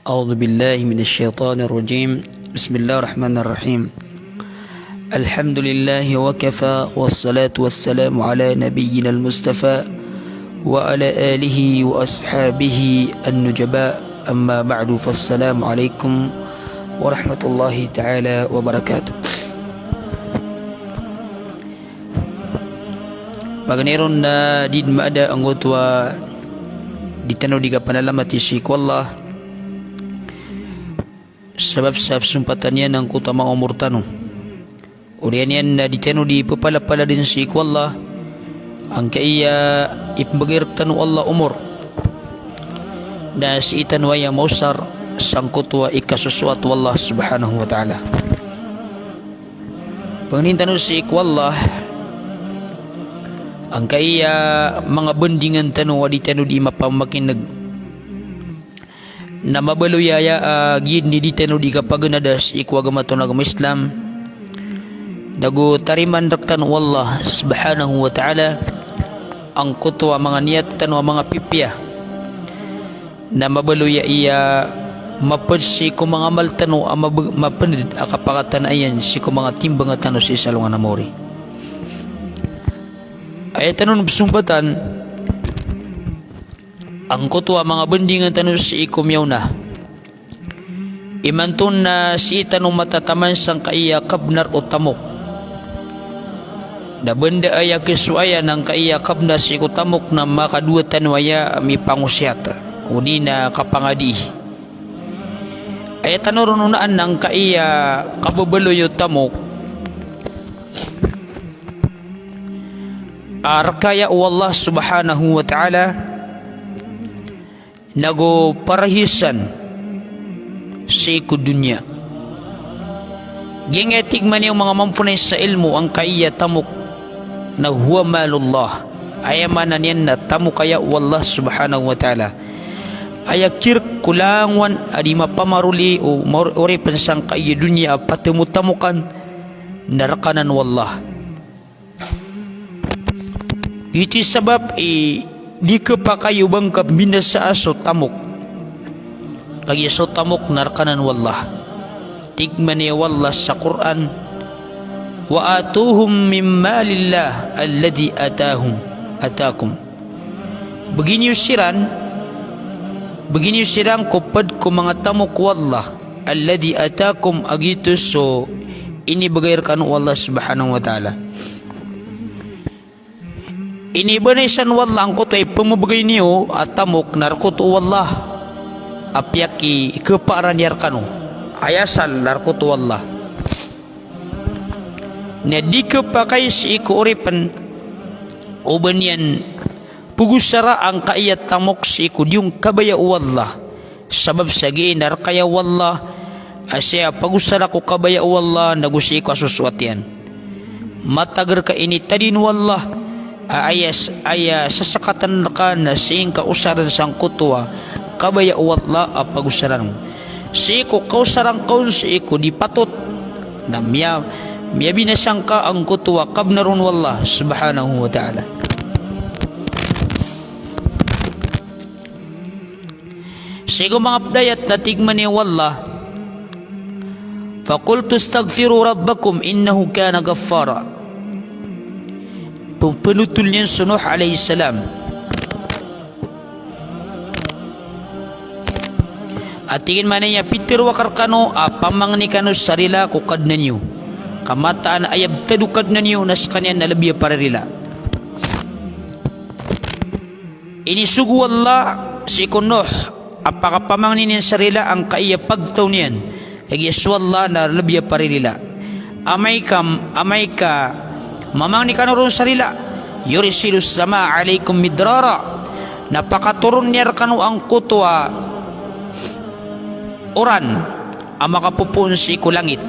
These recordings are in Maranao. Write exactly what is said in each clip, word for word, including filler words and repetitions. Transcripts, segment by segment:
أعوذ بالله من الشيطان الرجيم. بسم الله الرحمن الرحيم. الحمد لله وكفى، والصلاة والسلام على نبينا المصطفى وعلى آله وأصحابه النجباء. أما بعد، فالسلام عليكم ورحمة الله تعالى وبركاته. Paganay ron na di maada angkoto a di tano di kapanalamati sii ko Allah, sabap sa psompatan iyan angkoto a manga omor tano. Oriyan iyan na di tano di pepalapaladen sii ko Allah, angkaiya ipembegay rektano o Allah omor, na sii tano aya maosar sangkoto a ikasosoat o Allah Subhanahu wa Ta'ala. Pangnin tano sii ko Allah, angkaiya manga bandingan tano a di tano di mapamakineg, na mabaloy aya a giyadn i di tano di kapaganada sii ko agama tano a agama Islam, nago tarimaan rektano o Allah Subhanahu wa Ta'ala angkoto a manga niyat tano a manga pipiya, na mabaloy aya maped sii ko manga amal tano a mab-, maped a kapakatana iyan sii ko manga timbanga tano sii sa alongan a maori. Aya tano on psompatan angkoto a manga bandingan tano sii ko miyaona. Imanto na sii tano matataman sangkaiya kabnar o tamok. Na banda aya kesoaya nangkaiya kabnar sii ko tamok na makadowa tano aya mipangosiyat, odi na kapangadi. Aya tano ron onaan nangkaiya kababaloy o tamok a rekaya o Allah Subhanahu wa Ta'ala, nago parahisan sii ko doniya. Giyangkai tig man iyan o manga mamponay sa ilmo angkaiya tamok na huwa malullah. Aya maana niyan na tamok aya o Allah Subhanahu wa Ta'ala. Aya kirek ko langowan a di mapamaroli o maor-, oripen sangkaiya doniya a patemotamokan na rekanan o Allah. Giyoto i sabap i di kepakay o ba ngka binasa a so tamok. Kagiya so tamok na rekanan o Allah. Tig man iyan o Allah sa Qur'an, "Wa atuhum min malillah alladhi atahum, atakum." Begi niyo siran, begi niyo siran ko ped ko manga tamok o Allah, alladhi atakum, a giyoto so inibegay rekano o Allah Subhanahu wa Ta'ala. Inibegay san o Allah angkoto a ipembegay niyo a tamok na rekoto o Allah. A piyakikepaaran iyan rekano. Aya asal na rekoto o Allah. Na di kepakay sii ko oripen o ba niyan pegosara angkaiya tamok sii ko di on kabaya o Allah. Sabap sa giya na rekaya o Allah a sii a pagosara ko kabaya o Allah nago sii ko asosoat iyan. Matager ka initadin o Allah a aya s-, aya sasakatan reka na sii ngka osaren sangkoto a kabaya o Allah a pagosaran. Sii ko kaosaran ka on sii ko di patot na miya-, miyabinasa ngka angkoto a kabnar on o Allah Subhanahu wa Ta'ala. Sii ko manga ped a ayat na tig man iyan o Allah, "Faqultu astaghfiru rabbakum innahu kana ghaffara." Pe-, penotol niyan so Nuh alayhis salam. A tig iyan man iyan a pitharo akn rekano a pamangni kano sa rila ko Kadnan iyo. Ka mataan a aya btad o Kadnan iyo na sekaniyan na lebi a paririla. Inisogo o Allah sii ko Nuh a pakapamangni niyan sa rila angkaiya pagtaw niyan. Kagiya so Allah na lebi a paririla. Amay ka, amay ka mamangni kano ron sa rila, yursilis samaa alaykum midrara. Na pakatoron iyan rekano angkoto a oran a makapopoon sii ko langit.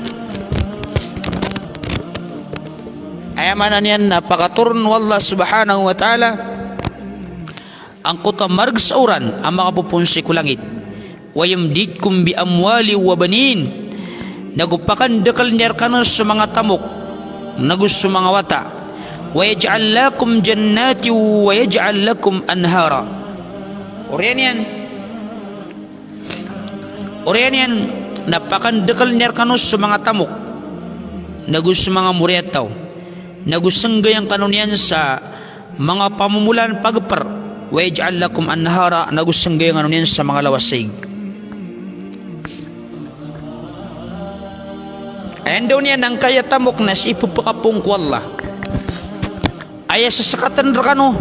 Aya maana niyan na pakatoron o Allah Subhanahu wa Ta'ala angkoto a mareg sa oran a makapopoon sii ko langit. Wa yumdidkum bi amwalin wa banin. Nago pakandekel iyan rekano so manga tamok, nago so manga wata. Wa yaj'al lakum jannatin wa yaj'al lakum anhara. Oriyan iyan, Oriyan iyan na pakandakel iyan rekano so manga tamok, nago so manga moriyataw, nago senggayan kano niyan sa manga pamomolan pageper, wa yaj'al lakum anhara, nago senggayan kano niyan sa manga lawasaig. Aya ndaw niyan angkaya tamok na sii pepakapoon ko Allah. Aya sesekaten rekano.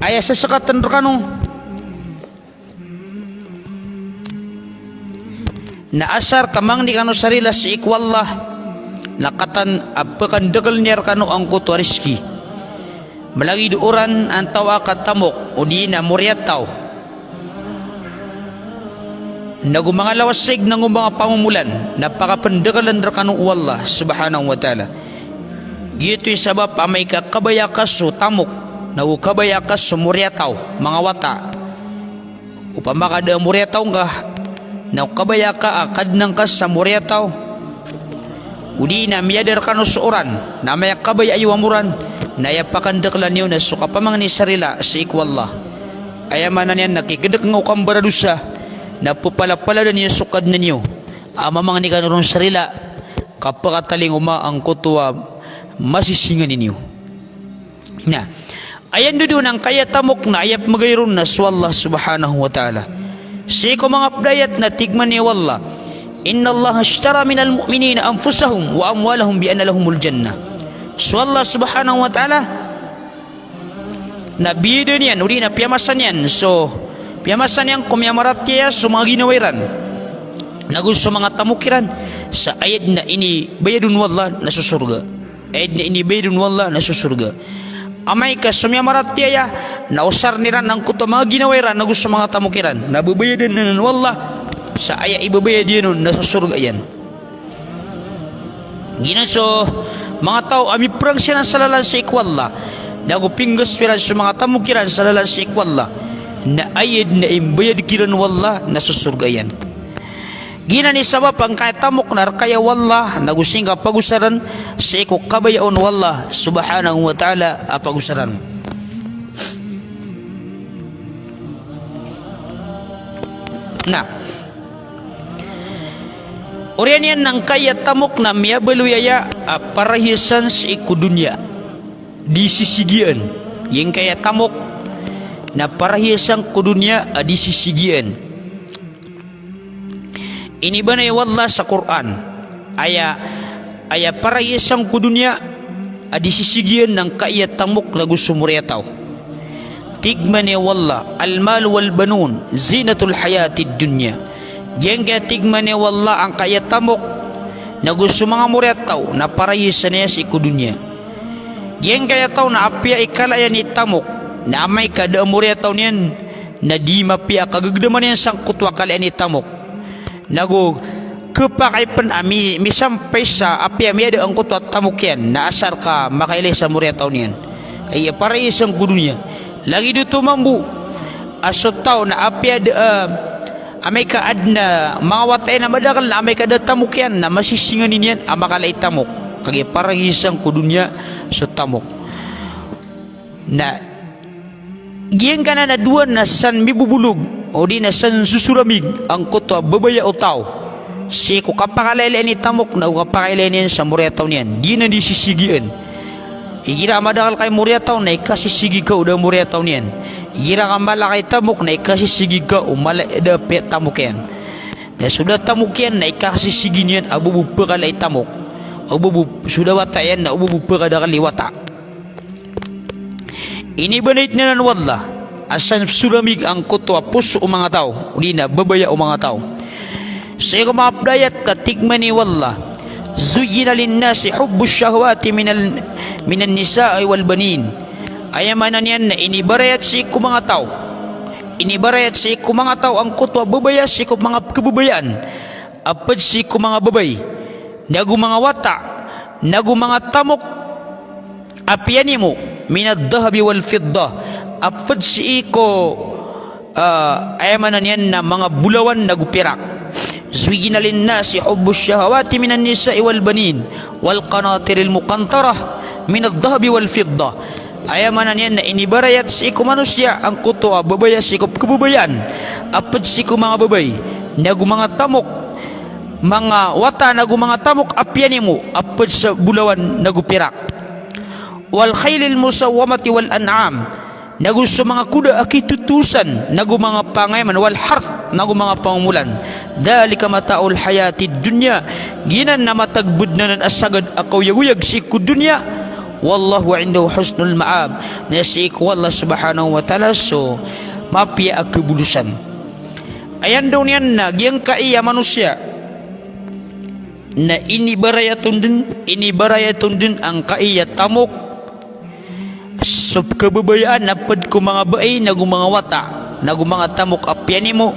Aya sesekaten rekano. Na asar ka mangni kano sa rila sii ko Allah, na katan a pekandakel iyan rekano angkoto a rizki. Malagid o oran antaa ka tamok, odi na moriyataw, nago manga lawasaig, nago manga pamomolan, na pakapendakelen rekano o Allah subhanahu wa ta'ala. Giyoto i sabap amay ka kabaya ka so tamok, nago kabaya ka so moriyataw, manga wata. Opama ka da a moriyataw ngka, na o kabaya ka a kadnan ka sa moriyataw, odi na miyada rekano so oran, na amay a kabaya iyo a moran, na aya pakandakelan iyo na so kapamangni sa rila sii ko Allah. Aya maana niyan na kikadek ngka o kambaradosa, na pepalapaladan iyo so Kadnan iyo a mamangni kano ron sa rila, ka pekatalingoma angkoto a masisinganin iyo. Na aya ndodon angkaya tamok na aya pemagay ron na so Allah subhanahu wa ta'ala. Sii ko manga ped a ayat na tig mambo o Allah, "Innallaha ashtara minal mu'minina anfusahum wa amwalahum bi anna lahumul jannah." So Allah subhanahu wa ta'ala na biyada niyan, odi na piyamasa niyan so, piyamasa niyan ko miyamaratiyaya so manga ginawa iran, nago so manga tamok iran, sa aya den a inibayad on o Allah na so sorga. Aya den a inibayad on o Allah na so sorga. Amay ka so miyamaratiyaya na osaren iran angkoto a manga ginawa iran ago so manga tamok iran, na bebayadan anan o Allah sa aya ibebayad iyan on na so sorga iyan. Giyanan so manga taw a miperang siran sa lalan sii ko Allah, nago pinggasto iran so manga tamok iran sa lalan sii ko Allah, na aya den a imbayad kiran o Allah na so sorga iyan. Giyanan i sabap angkaya tamok na rekaya o Allah, nago sii ngka pagosaren sii ko kabaya on o Allah subhanahu wa ta'ala a pagosaren. Na oriyan iyan angkaya tamok na miyabaloy aya a parahiyasan sii ko doniya di sisigian. Giyangkaya tamok na parahiyasan ko doniya a di sisigian. Inibanay o Allah sa Qur'an, aya, aya parahiyasan ko doniya a di sisigian angkaya tamok nago so moriyataw. Tig mambo o Allah, "Al-malu wal-banun zinatul hayatid dunya." Giyangkaya tig mambo o Allah angkaya tamok nago so manga moriyataw na parahiyasan iyan sii ko doniya. Giyangkaya taw na apiya i kala iyan i tamok, na amay ka da a moriyataw niyan, na di mapiya a kagegdaman iyan sangkoto a kala iyan i tamok. Nago kepakay pen a mi-, misampay sa apiya miyada angkoto a tamok iyan, na asar ka makailay sa moriyataw niyan. Aya parahiyasan ko doniya. Lagid oto mambo a so taw na apiya da, ah, amay ka aden a manga wata iyan a madakel, na amay ka da a tamok iyan, na masisinganin iyan a makala i tamok. Kagiya parahiyasan ko doniya so tamok. Na giyangkanan a dowa na san mibobolog, odi na san sosoramig angkoto a babaya o taw sii ko kapakalaylay niyan i tamok nago kapakailayan iyan sa moriyataw niyan. Di niyan di sisigian. Igira a madakel ka i moriyataw na ikasisigi ka o da a moriyataw niyan. Igira ka mala ka i tamok na ikasisigi ka o mala, da a piya tamok iyan. Na so da a tamok iyan na ikasisigi niyan a oba bo pekala i tamok. Oba bo, so da a wata iyan na oba bo pekadakel i wata. Inibanay den anan o Allah a san soramig angkoto a poso o manga taw, odi na babaya o manga taw. Sii ko manga ped a ayat na tig mambo o Allah, "Zuyyina linnasi hubbush shahawati minal, minan nisa'i wal banin." Aya maana niyan na inibarayat sii ko manga taw, inibarayat sii ko manga taw angkoto a babaya sii ko manga kebabayaan a ped sii ko manga babay, nago manga wata, nago manga tamok a piyanimo, minadh dhahabi wal fiddah, a ped sii ko, ah, aya maana niyan na manga bolawan nago pirak. Zuyyina linnasi hubbush shahawati minan nisa'i wal banin wal qanatiril muqantarah Min adh-dhahabi wal fiddah. Aya maana niyan na inibarayat sii ko manosiya angkoto a babaya sii ko pkhababayaan a pd sii ko manga babay, nago manga tamok, manga wata, nago manga tamok a piyanimo a pd sa bolawan nago pirak. Wal khaylil musawwamati wal an'am. Nago so manga koda a kitotoosan, nago manga pangayaman, wal harth, nago manga pamomolan. Dhalika mata'ul hayatid dunya. Giyanan na matag bdn anan a sagad a kaoyagoyag sii ko doniya. Wallahu indahu husnul ma'ab. Na sii ko Allah subhanahu wa ta'ala so mapiya a khabolosan. Aya ndao niyan na giyangkai a manosiya na inibarayat on dn, inibarayat on dn angkai a tamok so pkhababayaan a pd ko manga bai nago manga wata, nago manga tamok a piyanimo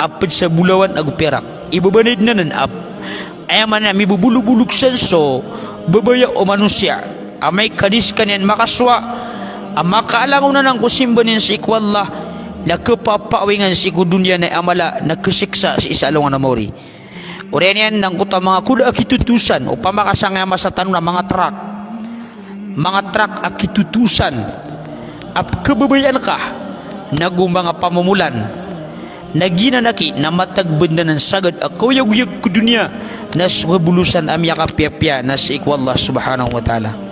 a pd sa bolawan ago pirak. Ibabanay dn anan a, aya maana, mibobolobolog san so babaya o manosiya. Amay ka di skaniyan makasowa a makaalangon anan ko simba niyan sii ko Allah, na khapapaawingan sii ko doniya na aya mala na khasiksa sii sa alongan a maori. Oriyan iyan na angkoto a manga koda a kitotoosan, opama ka sangkaya masa tano na manga trak. Manga trak a kitotoosan a pkhababayaan ka, nago manga pamomolan. Na giyanan aki na matag bdn anan sagad a kaoyagoyag ko doniya, na so khabolosan a miyakapiyapiya na sii ko Allah subhanahu wa ta'ala.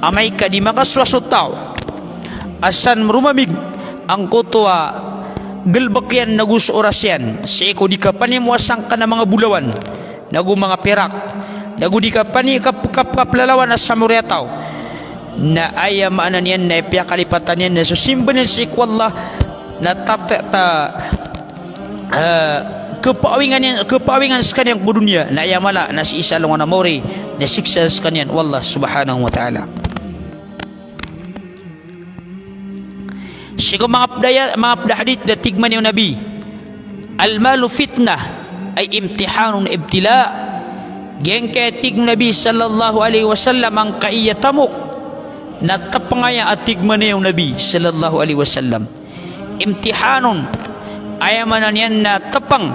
Amay ka di makasowa so taw a san romamig angkoto a galbk iyan nago so oras iyan sii ko di kapanimo a sangkanan a manga bolawan, nago manga pirak, nago di kapani-, kap-, kap-, kaplalawan a sa maori a taw, na aya maana niyan na ipiyakalipatan iyan na so simba niyan sii ko Allah na tat-, ta-, eh, khapaawingan iyan, khapaawingan skaniyan ko doniya, na aya mala na sii sa alongan a maori na siksa skaniyan o Allah subhanahu wa ta'ala. Sii ko manga pd a aya-, manga pd a hadith na tig mambo o Nabi, "Al-malu fitnah, ay imtihanun, ibtila." Giyangkai a tig o Nabi sallallahu alaihi wasallam, angkai a tamok na tpng aya, a tig mambo o Nabi sallallahu alaihi wasallam. Imtihanun, aya maana niyan na tpng,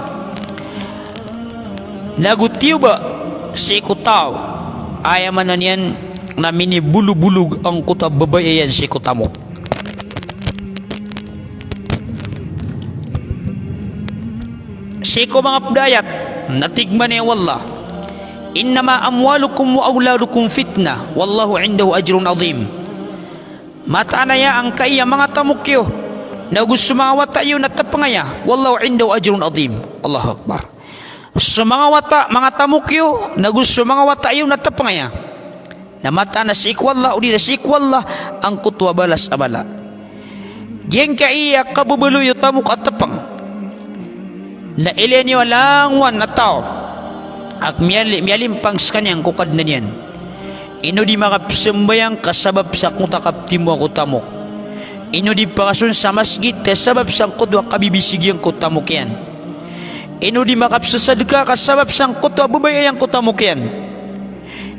nago tiyoba sii ko taw, aya maana niyan na minibolobolog angkoto a babaya iyan sii ko tamok. Sii ko manga pd a ayat na tig mambo o Allah, "Innama amwalukum wa awladukum fitnah, wallahu indahu ajrun azim." Mataan aya angkai a manga tamok iyo nago so manga wata iyo na tpng aya, wallahu indahu ajrun azim. Allahu Akbar. So manga wata, manga tamok iyo nago so manga wata iyo na tpng aya, na mataan a sii ko Allah, odi na sii ko Allah angkoto a balas a mala. Giyangkai a kababaloy o tamok a tpng na ilaya niyo a langowan a taw a miyali-, miyalimpang skaniyan ko Kadnan iyan. Ino di makapzambayang ka sabap sangkoto a kaptimoa ko tamok. Ino di pakason sa masgit ka sabap sangkoto a kabibisig iyan ko tamok iyan. Ino di makapzasadka ka sabap sangkoto a babaya iyan ko tamok iyan.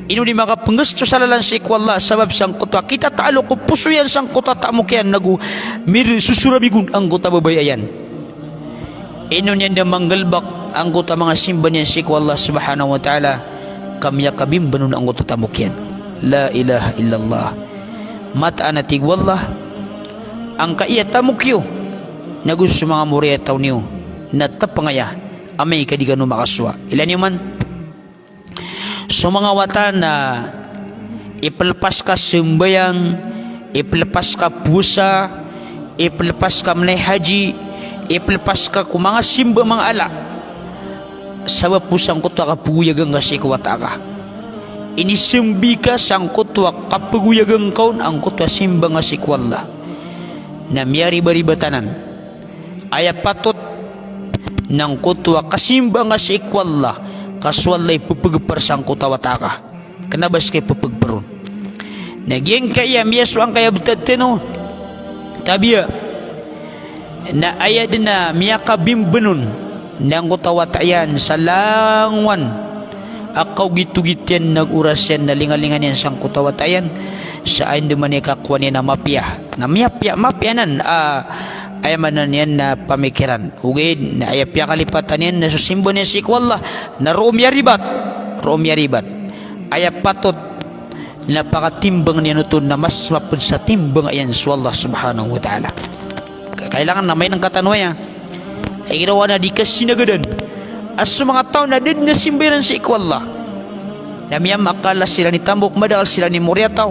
Ino di makapnggasto sa lalan sii ko Allah sabap sangkoto a kitataalo ko poso iyan sangkoto a tamok iyan nago mir-, sosoramigon angkoto a babaya iyan. Ino niyan da manggalbk angkoto a manga simba niyan sii ko Allah subhanahu wa ta'ala, ka miyakabimban on angkoto a tamok iyan. La ilaha illallah. Mataan a tig o Allah, angkai a tamok iyo nago so manga moriyataw niyo na tpng aya, amay ka di kano makasowa. Ilaya niyo man. So manga wata na iplpas ka sambayang, iplpas ka powasa, iplpas ka mlay haji, iplpas ka ko manga simba, manga ala. Sabap o sangkoto a kapagoyagan ka sii ko wata ka. Inisambi ka sangkoto a kapagoyagan ka on angkoto a simba nga sii ko Allah. Na miyaribaribat anan. Aya patot na angkoto a kasimba nga sii ko Allah, ka so Allah i pphagpr sangkoto a wata ka. Kna ba ska i pphagpr on. Na giyangkaya miyasowa angkaya btad tano, tabiya. Na aya dn a miyakabimban on na angkoto a wata iyan sa langowan a kaogitogit iyan nago oras iyan na lingalingan iyan sangkoto a wata iyan, sa aya dn man i kakowa niyan a mapiya. Na miyapiya, mapiya anan a, aya maana niyan na pamikiran. Ogaid na aya piyakalipatan iyan na so simba niyan sii ko Allah na roo miyaribat, roo miyaribat. Aya patot na pakatimbang niyan oto na mas maped sa timbang iyan so Allah subhanahu wa ta'ala. Ka-, kailangan na mailay ngka tano aya. Igira wan a di kasinagadan a so manga taw na da den a simba iran sii ko Allah, na miyamakalala siran i tamok, madakl siran i moriyataw,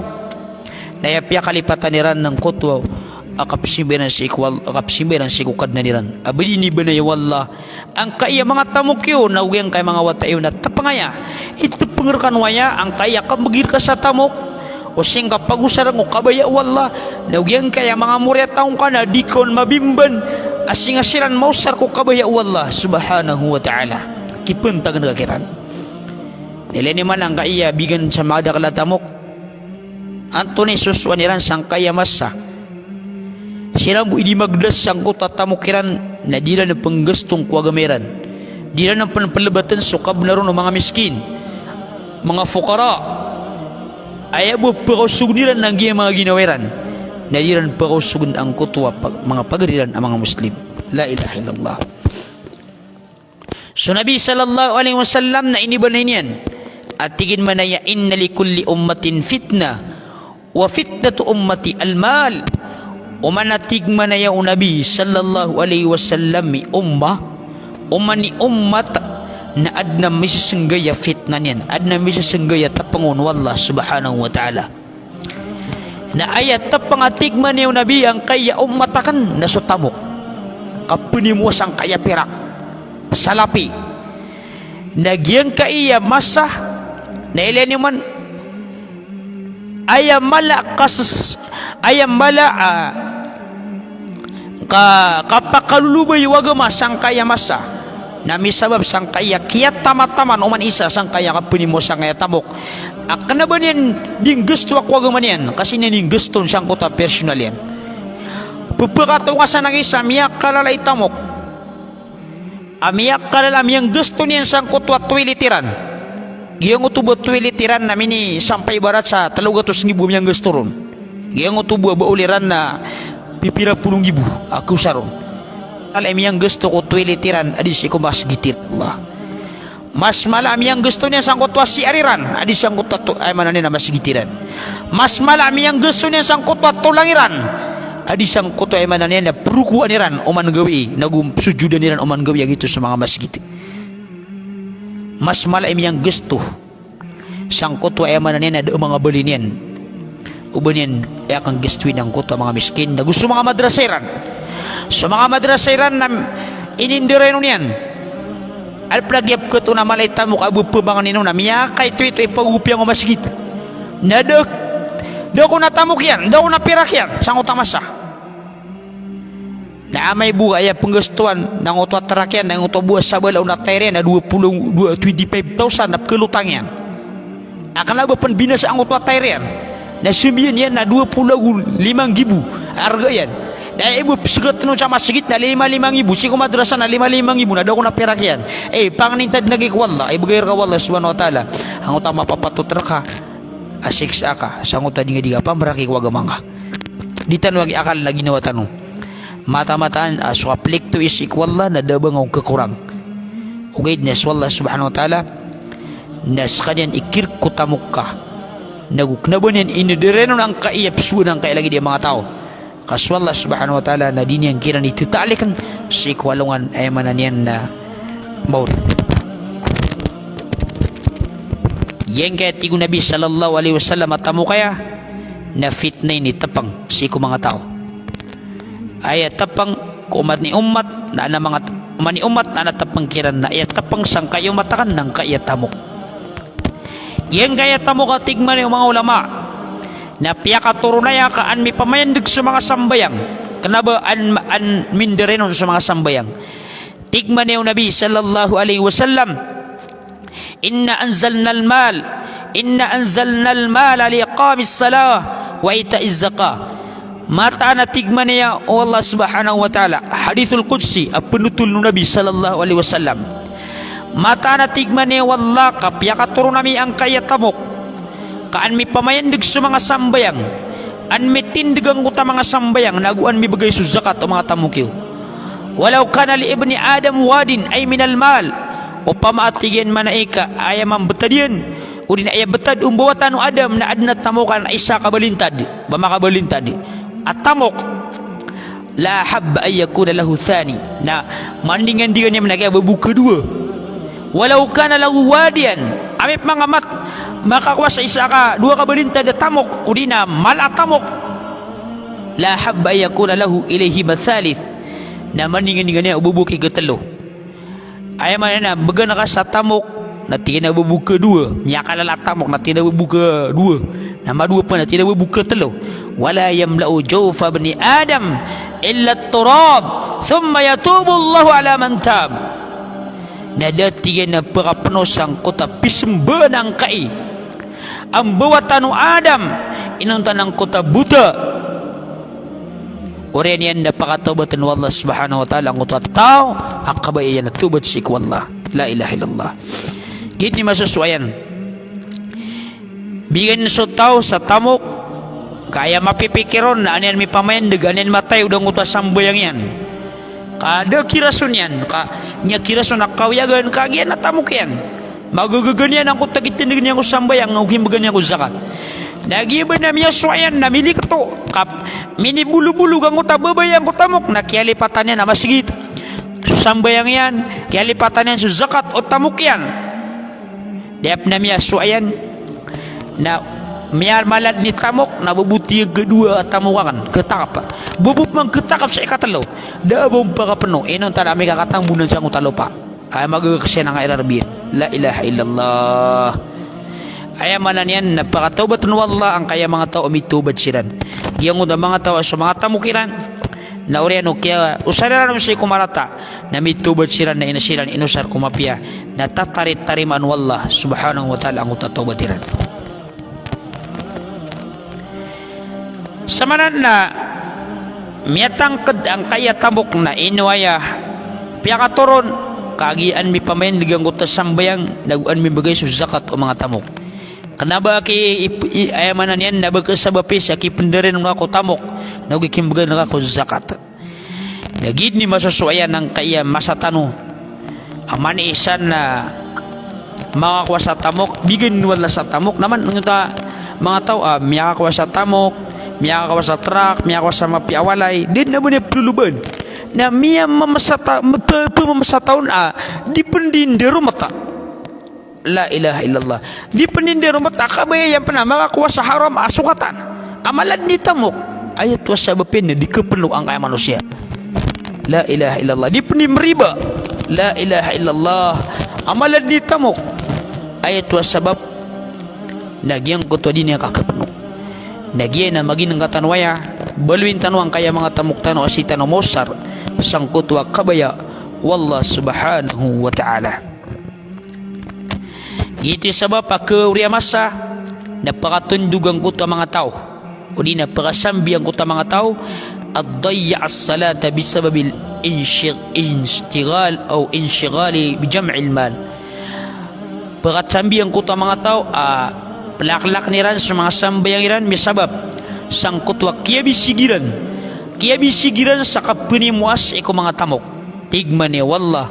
na aya piyakalipatan iran angkoto a kapsimba iran sii ko All-, a kapsimba iran sii ko Kadnan iran a ba di nibanaya o Allah angkaya manga tamok iyo, na giyangkaya manga wata iyo na tepeng aya. Itepeng rekano aya angkaya kambegi reka sa tamok, o sii ngka pagosaren ko kabaya o Allah, na giyangkaya manga moriyataw ngka na di ka on mabimban a sii nga siran maosar ko kabaya o Allah subhanahu wa ta'ala. Kipentagen ka kiran. Ilay niyo man angkaya bigan sa madakl a tamok. Antonaa i sosoan iran sangkaya masa? Siran bo i di magdas sangkoto a tamok iran na di iran penggaston ko agama iran. Di iran pen pelebaten so kabenar o manga miskin, manga fuqara. Aya bo pekaosogen iran anggiya manga ginawa iran na di iran pekaosogen angkoto a pag-, manga pagari iran a manga Muslim. La ilaha illallah. So Nabi sallallahu alaihi wasallam na inibanay niyan a tig iyan man aya, "Inna li kulli ummatin fitnah, wa fitnatu ummati al-mal." Oman a tig man aya o Nabi sallallahu alaihi wasallam i ummah, oman i ummat na aden a misesenggay a fitnah niyan, aden a misesenggay a tepeng on o Allah subhanahu wa ta'ala. Na aya tepeng a tig man aya o Nabi angkaya ummat aken na so tamok. Kapenimowa sangkaya pirak, salapi. Na giyangkaya masa, na ilay niyo man, aya mala a kases-, aya mala a ka-, kapakalolobay o agama sangkaya masa na misabap sangkaya kiyatamatama oman isa sangkaya kapenimowa sangkaya tamok a kena ba niyan di nggastoa ko agama niyan, ka sii niyan di nggaston sangkoto a personal iyan. Pepakatonga sa nangisa miyakalala i tamok a miyakalala a miyanggasto niyan sangkoto a toilet iran. Giyangkoto bo a toilet iran na minisampay ibarat sa telo gatos nggibo a miyanggasto ron. Giyangkoto bo a baol iran na pipira polo nggibo a kaosar on. Ala i miyanggasto ko toilet iran a di sii ko masgit iran. Allah. Mas mala a miyanggasto niyan sangkoto a C R iran a di sangkoto a to-, aya maana niyan a masgit iran. Mas mala a miyanggasto niyan sangkoto a tolang iran a di sangkoto a aya maana niyan a perokoan iran oman gawii, nago sojodan iran oman gawii a giyoto so manga masgit. Mas mala i miyanggasto sangkoto a aya maana niyan a da a manga bali niyan o ba niyan aya kanggastoin angkoto a manga miskin, nago so manga madrasa iran. So manga madrasa iran na inindaraynon iyan. Alped a giya pekatoon a mala i tamok a ba pemangnin on a miyakaitoito i pagogopiyan o masgit. Na da, da ko na tamok iyan, da ko na pirak iyan sangkoto a masa. Na amay bo aya penggastoan na angkoto a trak iyan, na angkoto bo a sabala o na tayr iyan na dowa polo, dowa, twenty-five thousand na pekelotang iyan. A kena ba pen binasa angkoto a tayr iyan na sembiyan iyan na dowa polo ago lima nggibo a arga iyan. Na aya bo pesegaten on sa masgit na lima-lima nggibo, sii ko madrasa na lima-lima nggibo, na da ko na pirak iyan. Eh, pangnin ta den lagi ko Allah, ibegay reka o Allah subhanahu wa ta'ala angkoto a mapapatot reka a siksa ka sangkoto a di nga di kapambaraki ko agama nga. Di tano lagi akal na ginawa tano. Mataan-mataan a so kaplikto i sii ko Allah na da a ba nga on kekorang. Ogaid na so Allah subhanahu wa ta'ala na sekaniyan i kirek ko tamok ka, nago kena ba niyan inederen on angkaya pesowan angkaya lagid iyan a manga taw. Ka so Allah subhanahu wa ta'ala na di niyan kiran itetaliken sii ko alongan a aya maana niyan na maori. Giyangkaya tig o Nabi sallallahu alaihi wasallam a tamok aya na fitnah ini, tepeng sii ko manga taw. Aya tepeng ko oman i ummat na, na manga t-, oman i ummat na, na tepeng kiran na aya tepeng sangkaya ummat aken na angkaya tamok. Giyangkaya tamok a tig man aya o manga ulama na piyakatoron aya ka an mipamayandeg so manga sambayang. Kena ba an, an minderen on so manga sambayang. Tig man aya o Nabi sallallahu alaihi wasallam, "Inna anzalnal mal, inna anzalnal mala li iqamis salah wa ita'iz zakah." Mataan a tig man aya o Allah subhanahu wa ta'ala, hadithul qudsi a penotol o Nabi sallallahu alaihi wasallam. Mataan a tig man aya o Allah ka piyakatoron ami angkaya tamok ka an mipamayandeg so manga sambayang, an mitindeg angkoto a manga sambayang, nago an mibegay so zakat o manga tamok iyo. "Walaw kana li ibni Adam wadin ay minal mal." Opama a tig iyan man aya ka aya mambetad iyan Odi na aya btad o mbawataan o Adam na adn a tamok a isa ka balintad, ba makabalintad a tamok. La ahabba an yakuna lahu thani. Na mandingandingan iyan na kiyababo ka dowa. Walaw kana lahu wadiyan. Amay pman ka mat-, makakowa sa isa ka dowa ka balintad a tamok, odi na mala a tamok. La ahabba an yakuna lahu ilayhima thalith. Na mandingandingan iyan o babo ki katlo. Aya maana niyan na bgan ka sa tamok na tig iyan a babo ka dowa, miyakalala a tamok na tig iyan a babo ka dowa, na madowa pn na tig iyan a babo ka tlo. Wala yamla'u jawfa bni Adam illa turab, thumma yatubu Allahu ala man tab. Na da tig iyan a phakapno sangkoto a pizmbaan angkai a mbawataan o Adam inonta na angkoto a bota. Oriyan iyan na pakatawbatn o Allah subhanahu wa ta'ala angkoto a taw a kabaya iyan a tawbat sii ko Allah. La ilaha illallah. Giyoto i masosowa iyan. Bigan so taw sa tamok, ka aya mapipikir on na an iyan mipamayandg, an iyan matayod angkoto a sambayang iyan. Ka da kirason iyan, ka niyan kirason a kawiyagan, ka giya na tamok iyan. Magagaga niyan angkoto a kitindg niyan ko sambayang, o kimbgan iyan ko zakat. Na giya ba na miyasowa iyan na milikto, ka minibolobolog angkoto a babay iyan ko tamok, na kiyalipatan iyan a masgit so sambayang iyan, kiyalipatan iyan so zakat o tamok iyan. Da pn a miyasowa iyan na miyamalad i tamok na babo tig iyan a dowa a tamok akn, khatakap. Babo pman khatakap sa ikatlo. Da a ba on pakapno, inonta na amay ka katambonan sangkoto a lopa. Aya magagaga siran angkai a Rabbi. La ilaha illallah. Aya maana niyan na pakatawbatn o Allah angkai a manga taw a mitawbat siran. Giyangkoto a manga taw a so manga tamok iran na oriyan o kiyaosar iran on sii ko marata, na mitawbat siran na ino siran inosar ko mapiya, na tatarit tarimaan o Allah subhanahu wa ta'ala angkoto a tawbat iran. Samanan na miyatangkd angkai a tamok na ino aya piyakatoron, kagiya an mipamayandg angkoto a sambayang, nago an mimbgay so zakat o manga tamok. Kna ba ki, i, i, aya maana niyan na ba kasabapi sa kipndaran o nga ko tamok, nago kimbgan nga ko zakat. Na giyoto i masosowa iyan angkai a masa tano a mani isa na makakowa sa tamok, bigan o Allah sa tamok, na man, angkoto a manga taw a miyakakowa sa tamok, miyakakowa sa trak, miyakakowa sa mapiya a walay, da dn a ba niyan ploloban. Na miyamamasa ta-, mapa-, pamamasa taw on a di pn di ndaromat a La ilaha illallah. Di pn di ndaromat a kabaya iyan pn a makakowa sa haram a sokatan a mala dn i tamok. Aya oto a sabap iyan na di kapno angkai a manosiya. La ilaha illallah. Di pn di mriba. La ilaha illallah. A mala dn i tamok. Aya oto a sabap na giyangkoto a di niyan kakapno. Na giya na maginngka tano aya, baloyin tano angkai a manga tamok tano a sii tano maosar sangkoto a kabaya o Allah subhanahu wa ta'ala. Giyoto i sabap a kaoriyan a masa na pakatondog angkoto a manga taw, odi na pakasambi angkoto a manga taw, a dayya as-salata bisababil inshi-, inshtighal aw inshtighali bi jam'il mal. Pakasambi angkoto a manga taw a plaklakn iran so manga sambayang iran misabap sangkoto a kiyabisig iran, kiyabisig iran sa kapnimoas sii ko manga tamok. Tig mambo o Allah,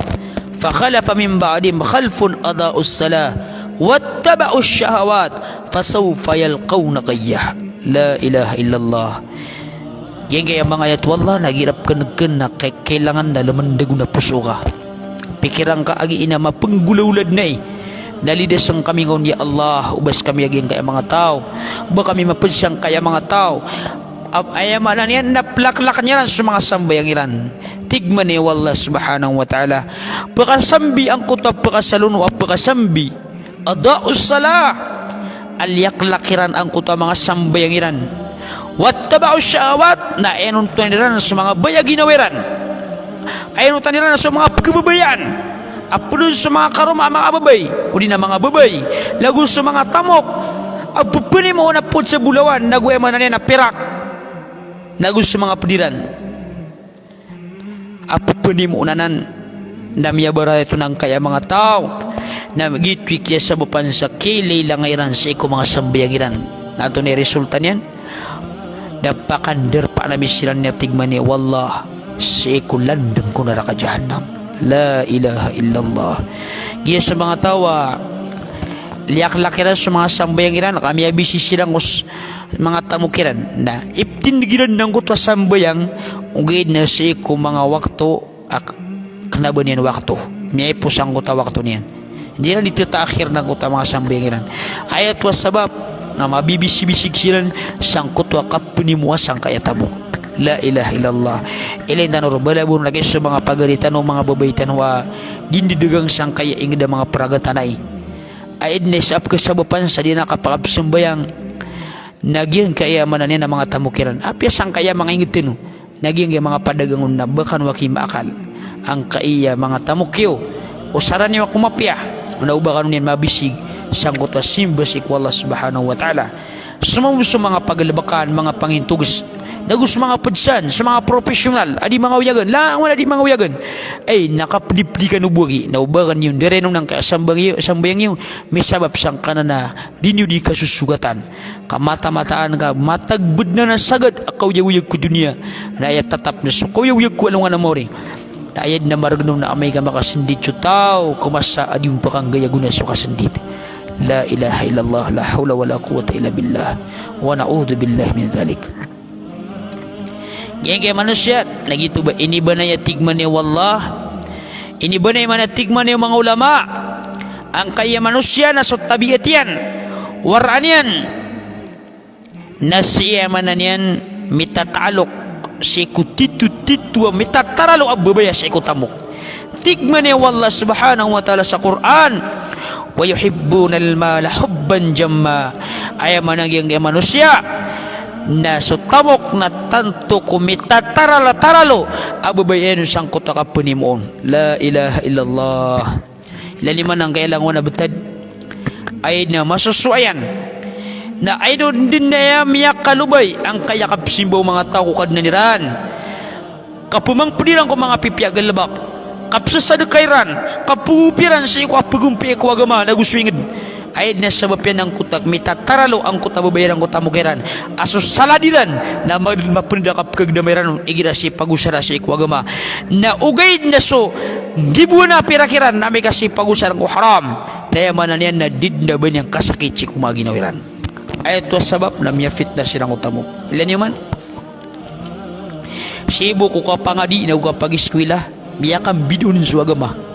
"Fa khalafa min ba'dihim khalfun adha'us salah wattaba'ush shahawat fasawfa yalqawna ghayya." La ilaha illallah. Giyangkaya manga ayat o Allah na gii rap knggn na kay-, kailangan na lmndg on a poso ka. Pikiran ka a gii na mapnggolawla dn ai. Na lidasn kami ngka on ya Allah, oba skami a giyangkaya manga taw. Oba kami mapd sangkaya manga taw. Ap-, aya maana niyan na plaklakn iran so manga sambayang iran. Tig mambo o Allah subhanahu wa ta'ala, pakasambi angkoto a pakasalono a pakasambi. Adha'us salah. A liyaklak iran angkoto a manga sambayang iran. Wattaba'ush shahawat, na inonotan iran so manga baya a ginawa iran. Inonotan iran so manga pkhababayaan. A pd on so manga karoma a manga babay, odi na manga babay, lago so manga tamok a pphanimoon a pd sa bolawan, nago aya maana niyan na pirak, nago so manga pd iran a pphanimoon anan. Na miyabarayat on angkaya manga taw. Na giyoto i kiyasabapan sa kiyailangay iran sii ko manga sambayang iran. Na antonaa i resulta niyan? Na pakandarpaan ami siran, tig mambo o Allah, sii ko landng ko naraka Jahannam. La ilaha illallah. Giya so manga taw a liyaklak iran so manga sambayang iran, ka miyabisi siran ko s-, manga tamok iran. Na iptindg iran angkoto a sambayang, ogaid na sii ko manga wakto a k-, kna ba niyan wakto. Miyaipos angkoto a wakto niyan. Di iran di tataakhir angkoto a manga sambayang iran. Aya oto a sabap na mabibisibisik siran sangkoto a kapnimoa sangkaya tamok. La ilaha illallah. Ilay tano ron, balabaw on lagid so manga pagari tano, manga babay tano a di ndagang sangkaya ingd a manga pragatana i. Aya dn i sap kasabapan sa di na kapakapsambayang na giyangkaya maana niyan a manga tamok iran. Apiya sangkaya manga ingd tano na giyangkaya manga padagang on na ba kano aki maakal angkaya manga tamok iyo. Osaran iyo ako mapiya, na o ba kano niyan mabisig sangkoto a simba sii ko Allah subhanahu wa ta'ala. Somamo so manga pagalbkan, manga pangintogs, nago so manga pd san, so manga professional a di manga oyagan, langon a di manga oyagan. Ay, na kapdipdi kano bo aki, na o ba kano niyan daranon angkaya sambayang iyo, sambayang iyo, misabap sangkanan a di niyo di kasosogatan. Ka matamataan ka, matagbd anan a sagad a kaoyagoyag ko doniya, na aya tatap na so kaoyagoyag ko alongan a maori. Na aya dn a margn on na amay ka makasndit so taw ko masa a di on pakanggay a gona so kasndit. La ilaha illallah, la hawla wala quwwata illa billah. Wa na'udhu billahi min dhalik. Giyangkaya manosiya, lagid oto ba, inibanay a tig mambo o Allah. Inibanay mambo a tig mambo o manga ulama. Angkaya manosiya na so tabiat iyan, waraan iyan, na sii aya maana niyan mitataalok sii ko titotito a mitataralo a babaya sii ko tamok. Tig mambo o Allah subhanahu wa ta'ala sa Qur'an, "Wa yuhibbunal mala hubban jamma." Aya maana giyangkaya manosiya na so tamok na tanto ko mitataralataralo a babaya iyan sangkoto a kapnimoon. La ilaha illallah. Ilay niyo man angkaya langon a btad. Aya dn a masosowa iyan na aya dn a miyakalobay angkaya kapsimba o manga taw ko Kadnan iran, kapmangpd iran ko manga pipiya a galbk, kapsasadka iran, kapgopi iran sii ko kapgompiya ko agama nago so ingd. Aya dn a sabap iyan angkoto a mitataralo angkoto a babaya iran ko tamok iran a so salad iran na ma-, mapnd a kapkagdama iran on igira sii pagosara sii ko agama. Na ogaid na so giboan a pirak iran na amay ka sii pagosara ko haram. Aya maana niyan na di dn a ba niyan kasakit sii ko manga ginawa iran. Aya oto a sabap na miyafitna siran ko tamok. Ilay niyo man. Sii bo ko kapangadi nago kapagiskwila, miyakambidoon so agama.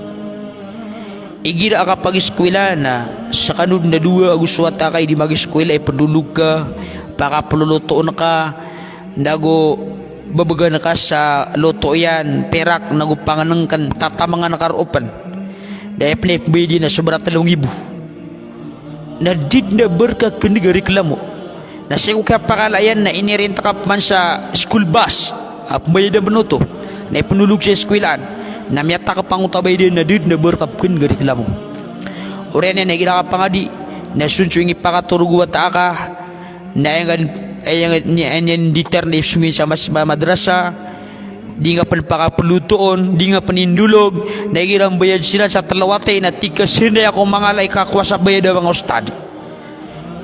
Igira a kapagiskwila na skano dn a dowa ago so wata ka i di magiskwila, ipndolog ka, pakaplolotoon ka, nago bbgan ka sa loto iyan, pirak, nago pangnngkn, tatamangan ka roo pn. Da aya pn a ipmbayad iyan na sobra tlo nggibo. Na di dn a ba rka kndg a reklamo. Na sii ko kiyapakala iyan na inirent ka pman sa school bus a pmbayadan pn oto, na ipnolog sa iskwilaan. Na miyatak pn angkoto a bayad iyan na di dn a ba rka pkndg a reklamo. Oriyan iyan na igira ka pangadi na so dn so ingipakatorog o wata aka, na aya ngka, aya ngka, aya niyan di tarn i songin sa mas-, ma-, madrasa, di ngka pn pakaplolotoon, di ngka pn indolog, na igira mbayad siran sa tlo a wata i na tig ka, "Sii dn ako mangala i kakowa sa bayad a manga ustad."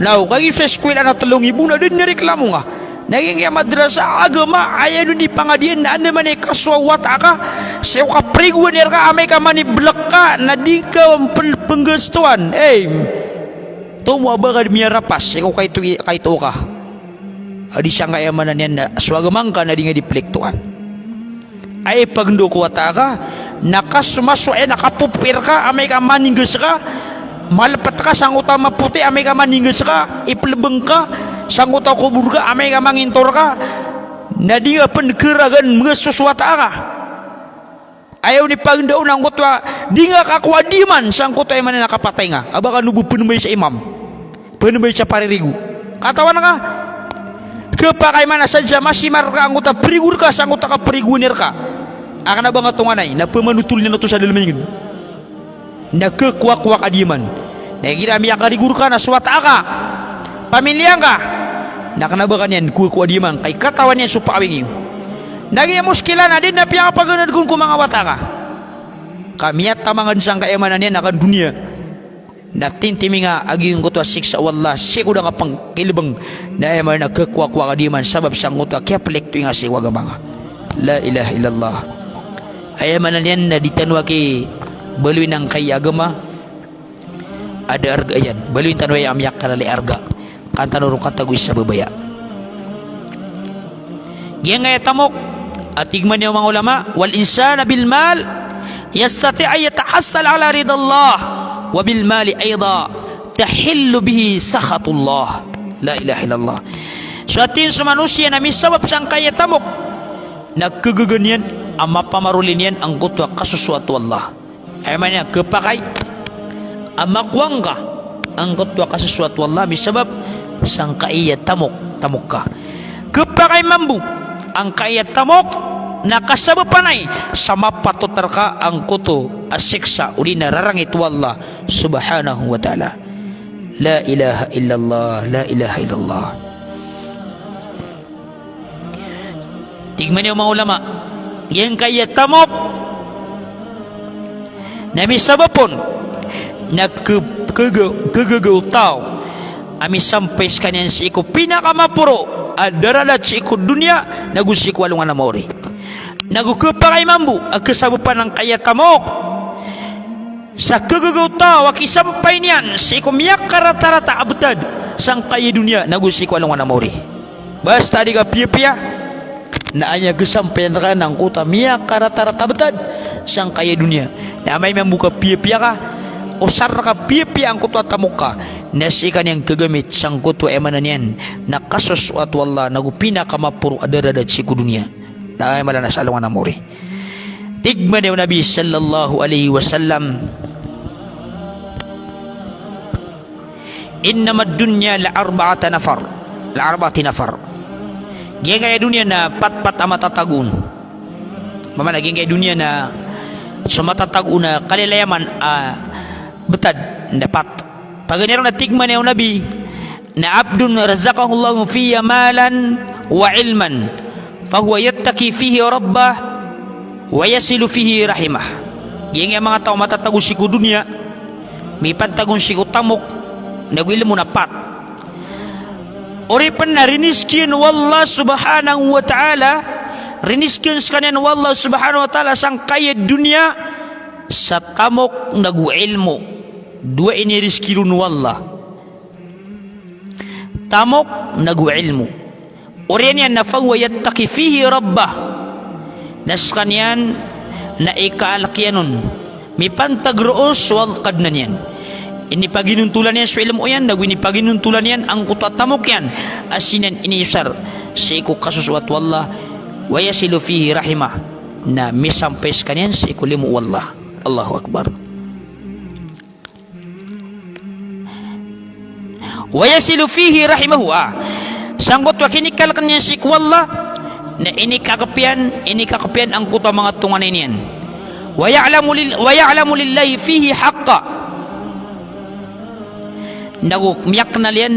Na o kagiya sa iskwilaan na tlo nggibo na da dn a reklamo ngka. Na giyangkaya madrasa a agama, aya dn i pangadian na anda man i kasowa o wata aka, sii ko kaprigoan iyan rka, amay ka mani blk ka, na di ka pn pnggastoan. Ey, tomo a ba ka dn miyarapas sii ko kaito, kaito ka. A di sangkaya maana niyan na so agama ngka na di ngka di plektoan. Aya ipagndao ko wata aka, na kasomasowa iyan a kapopir ka, amay ka maninggas ka, malpt ka sangkoto a mapoti, amay ka maninggas ka, iplbng ka sangkoto a kobor ka, amay ka mangintor ka, na di ngka pn karagan mngaso so wata aka. Aya on i pagndao on angkoto a di ngka kakowa a diyaman sangkoto a aya maana niyan a kapatay ngka. A ba kano bo pnmbay sa imam, pnmbay sa paririgo. Katawan ka? Khapakay man a sadn sa masimar rka angkoto a prigo rka sangkoto a kaprigoan iyan rka a kna ba ngka tonganay, na pmanotol iyan oto sa dalm a ingd. Na khakowakowa ka a diyaman. Na igira miyakarigo rka na so wata aka, pamilya ngka, na kna ba ka niyan kowakowa a diyaman, ka i katawan iyan so paawing iyo. Na giya moskila na di dn a piyakapaganadg on ko manga wata aka. Ka miyatamangad sangkaya maana niyan a kandoniya. Na tintiminga a giyangkoto a siksa o Allah sii ko da ngka pangkilbng. Na aya maana niyan na khakowakowa ka a diyaman sabap sangkoto a kiyaplekto ingka sii ko agama ngka. La ilaha illallah. Aya maana niyan na di tano aki baloyin angkaya agama. a da arga iyan. Baloyin tano aya a miyakalala i arga. Kan tano ron katagoy sa babaya. Giyangkaya tamok a tig man iyan o manga ulama, "Wal insana bil mal yastati' an yatahassal ala ridallah, wa bil mali ayda tahillu bihi sakhatullah." La ilaha illallah. So ati niyan so manosiya na misabap sangkaya tamok na kagaga niyan a mapamaroli niyan angkoto a kasosoat o Allah. Aya maana niyan, khapakay a makowa ngka angkoto a kasosoat o Allah misabap sangkaya tamok, tamok ka. Khapakay mambo angkaya tamok na kasabapan ay sa mapatotar ka angkoto a siksa odi na rarangit o Allah subhanahu wa ta'ala. La ilaha illallah, la ilaha illallah. Tig man iyan o manga ulama, giyangkaya tamok na misabap on na kh-, khagaga, khagaga o taw a misampay skaniyan sii ko pinakamaporo a daradat sii ko doniya nago sii ko alongan a maori. Nago khapakay mambo a khasabapan angkaya tamok sa khagaga o taw a kisampay niyan sii ko miyakaratarata a btad sangkaya doniya nago sii ko alongan a maori. Basta di ka piyapiya na aya khasampayan rka na angkoto a miyakaratarata a btad sangkaya doniya. Na amay mambo ka piyapiya ka, osar rka piyapiya angkoto a tamok ka, na sii ka niyan khagamit sangkoto a aya maana niyan na kasosoat o Allah nago pinakamaporo a daradat sii ko doniya. Na aya mala na sa alongan a maori. Tig man iyan o Nabi sallallahu alaihi wasallam, "Innamad dunya la arba'ata nafar, la arba'ati nafar." Giyangkaya doniya na patpat a matatago on. Maana giyangkaya doniya na so matatago on a kalilayaman a btad na pat. Paganay ron na tig man iyan o Nabi, na, "Abdun razaqahullahu fiyya malan wa ilman, fahuwa yattaqi fihi rabbah, wa yasilu fihi rahimah." Giyangkaya manga taw a matatago sii ko doniya, mipantag on sii ko tamok nago ilmo na pat. Oripen na riniskiyan o Allah subhanahu wa ta'ala, riniskiyan skaniyan o Allah subhanahu wa ta'ala sangkaya doniya sa tamok nago ilmo. Dowa iniriski ron o Allah. Tamok nago ilmo. Oriyan iyan na fahuwa yattaqi fihi rabbah. Na skaniyan na ikaalk iyan on mipantag roo so Kadnan iyan. Inipaginontolan iyan so ilmo iyan, nago inipaginontolan iyan angkoto a tamok iyan a sii niyan iniosar sii ko kasosoat o Allah. Wa yasilu fihi rahimah. Na misampay skaniyan sii ko limo o Allah. Allahu Akbar. Wa yasilu fihi rahimahu, a sangkoto a kinikalk iyan sii ko Allah, na inikakp iyan, inikakp iyan angkoto a manga tonganay niyan. Wa ya'lamu lil-, wa ya'lamu lillahi fihi haqqa. Nago miyaknal iyan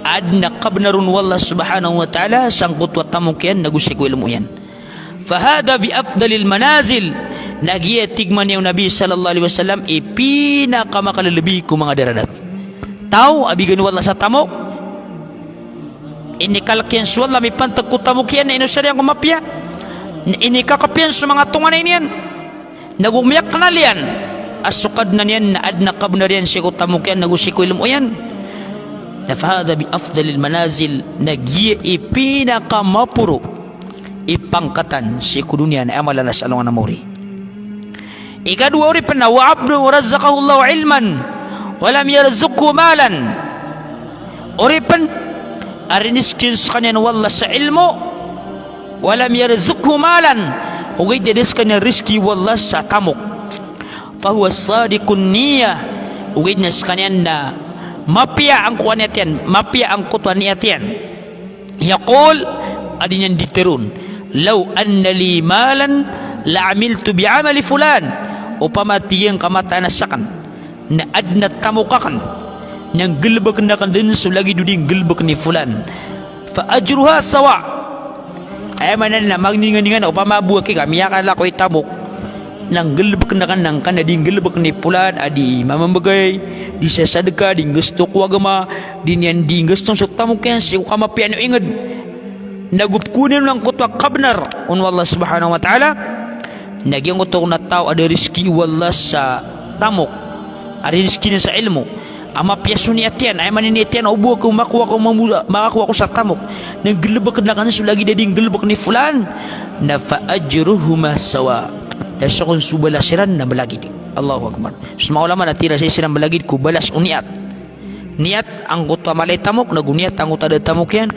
a adn a kabnar on o Allah subhanahu wa ta'ala sangkoto a tamok iyan nago sii ko ilmo iyan. Fahadha bi afdalil manazil. Na giya, tig man iyan o Nabi sallallahu alaihi wasallam, i pinakamakalalabi ko manga daradat. Taw a bigan o Allah sa tamok, inikalk iyan so Allah mipantag ko tamok iyan na inosar iyan ko mapiya, inikakp iyan so manga tonganay niyan, nago miyaknal iyan a so Kadnan iyan na adn a kabnar iyan sii ko tamok iyan nago sii ko ilmo iyan. Na fahadha bi afdalil manazil, na giya i pinakamaporo i pangkatan sii ko doniya na aya mala na sa alongan a maori. Ikadowa, oripen na, wa abdun razaqahullahu ilman wa lam yarzuqhu malan. Oripen a riniskiyan skaniyan o Allah sa ilmo, wa lam yarzuqhu malan, ogaid na da skaniyan rizki o Allah sa tamok. Fahuwa sadiqun niyyah, ogaid na skaniyan na mapiya angkoto a niyat iyan, mapiya angkoto a niyat iyan. Yaqul, a di niyan di tharoon, "Law anna li malan la amiltu bi amali fulan." Opama, tig iyan, ka mataan a sakn na adn a tamok akn, na nggalbkn akn dn so lagid o di nggalbk ni fulan. Fa ajruha sawa. Aya maana niyan na mangninganingan, opama bo aki ka miyakalako i tamok, na nggalbkn akn angkanan a di nggalbk ni fulan, a di mamambgay, di sasadka, di nggasto ko agama, di niyan di nggaston so tamok iyan sii ko kamapiya o ingd. Nago pkhaoon iyan on angkoto a kabnar on o Allah subhanahu wa ta'ala. Na giyangkoto a taw a da rizki o Allah sa tamok, a rizki niyan sa ilmo, a mapiya so niyat iyan, aya maana i niyat iyan o bo ako makowa ko mambo-, makakowa ako sa tamok, na nggalbkn akn so lagid a di nggalbkn i fulan, na fa ajruhuma sawa. Na so kon so balas iran na malagid. Allahu Akbar. So manga ulama na tira sa siran malagid ko balas o niyat. Niyat angkoto a mala i tamok, nago niyat angkoto a da a tamok iyan.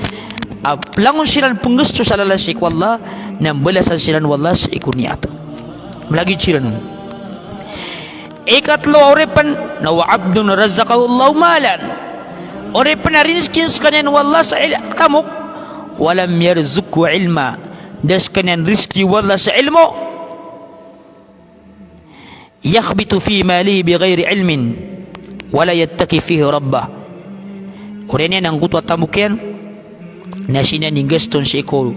A langon siran pnggasto sa lalan sii ko Allah, na mbalasan siran o Allah sii ko niyat. Malagid siran on. Ikatlo a oripn na wa abdun razaqahu Allahu malan. Oripn a rinizki skaniyan o Allah sa il-, tamok. Wa lam yarzuqhu ilma. Da skaniyan rizki o Allah sa ilmo. Yakhbitu fi malihi bi ghairi ilmin. Wa la yattaqi fihi rabbah. Oriyan iyan angkoto a tamok iyan na sii niyan inggaston sii ko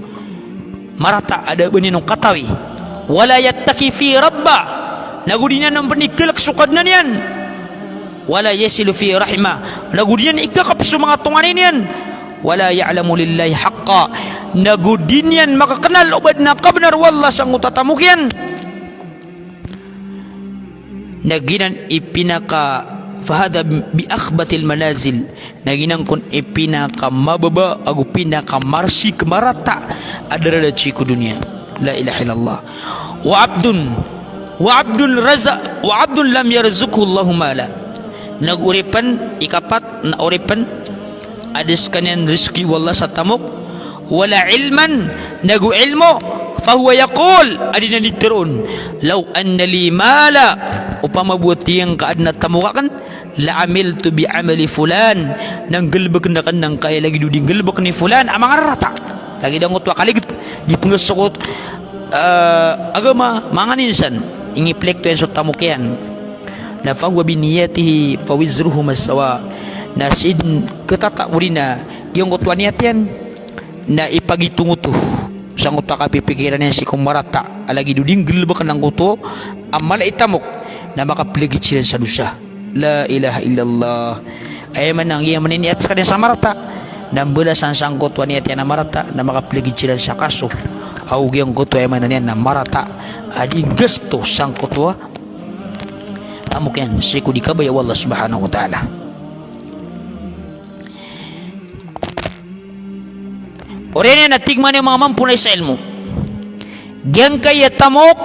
marata a da a ba niyan on katawi. Wa la yattaqi fihi rabbah. Nago di niyan on pn ikalk so Kadnan iyan. Wa la yasilu fihi rahimah. Nago di niyan ikakap so manga tonganay niyan. Wa la ya'lamu lillahi haqqah. Nago di niyan makaknal o ba dn a kabnar o Allah sangkoto a tamok iyan. Na giyanan i pinaka, fahadha bi akhbathil manazil. Na giyanan kon i pinakamababa ago pinakamarsik marata a daradat sii ko doniya. La ilaha illallah. Wa abdun, wa abdun raza-, wa abdun lam yarzuqhu Allahu mala. Nago oripn, ikapat na oripn a da skaniyan rizki o Allah sa tamok, wala ilman, nago ilmo, fahuwa yaqul, a di niyan di tharoon, law anna li mala, opama bo a tig iyan ka adn a tamok akn, la amiltu bi amali fulan, na nggalbkn akn angkaya lagid o di nggalbkn i fulan a manga rarata. Lagid angkoto a kaligid, di pnggasto ko, eh, agama, manga ninsan, ingiplekto iyan so tamok iyan. Na fahuwa bi niyatihi fa wizruhuma sawa. Na sii dn khatataw odi na giyangkoto a niyat iyan na ipagitongoto sangkoto a kapipikiran iyan sii ko marata a lagid o di nggalbkn angkoto a mala i tamok, na makaplagid siran sa dosa. La ilaha illallah. Aya maana, aya maana i niyat skaniyan sa marata na mbalasan sangkoto a niyat iyan a marata, na makaplagid siran sa kaso. Ago giyangkoto, aya maana niyan na marata a di nggasto sangkoto a tamok iyan sii ko di kabaya o Allah subhanahu wa ta'ala. Oriyan iyan a tig mambo a manga mamponay sa ilmo, giyangkaya tamok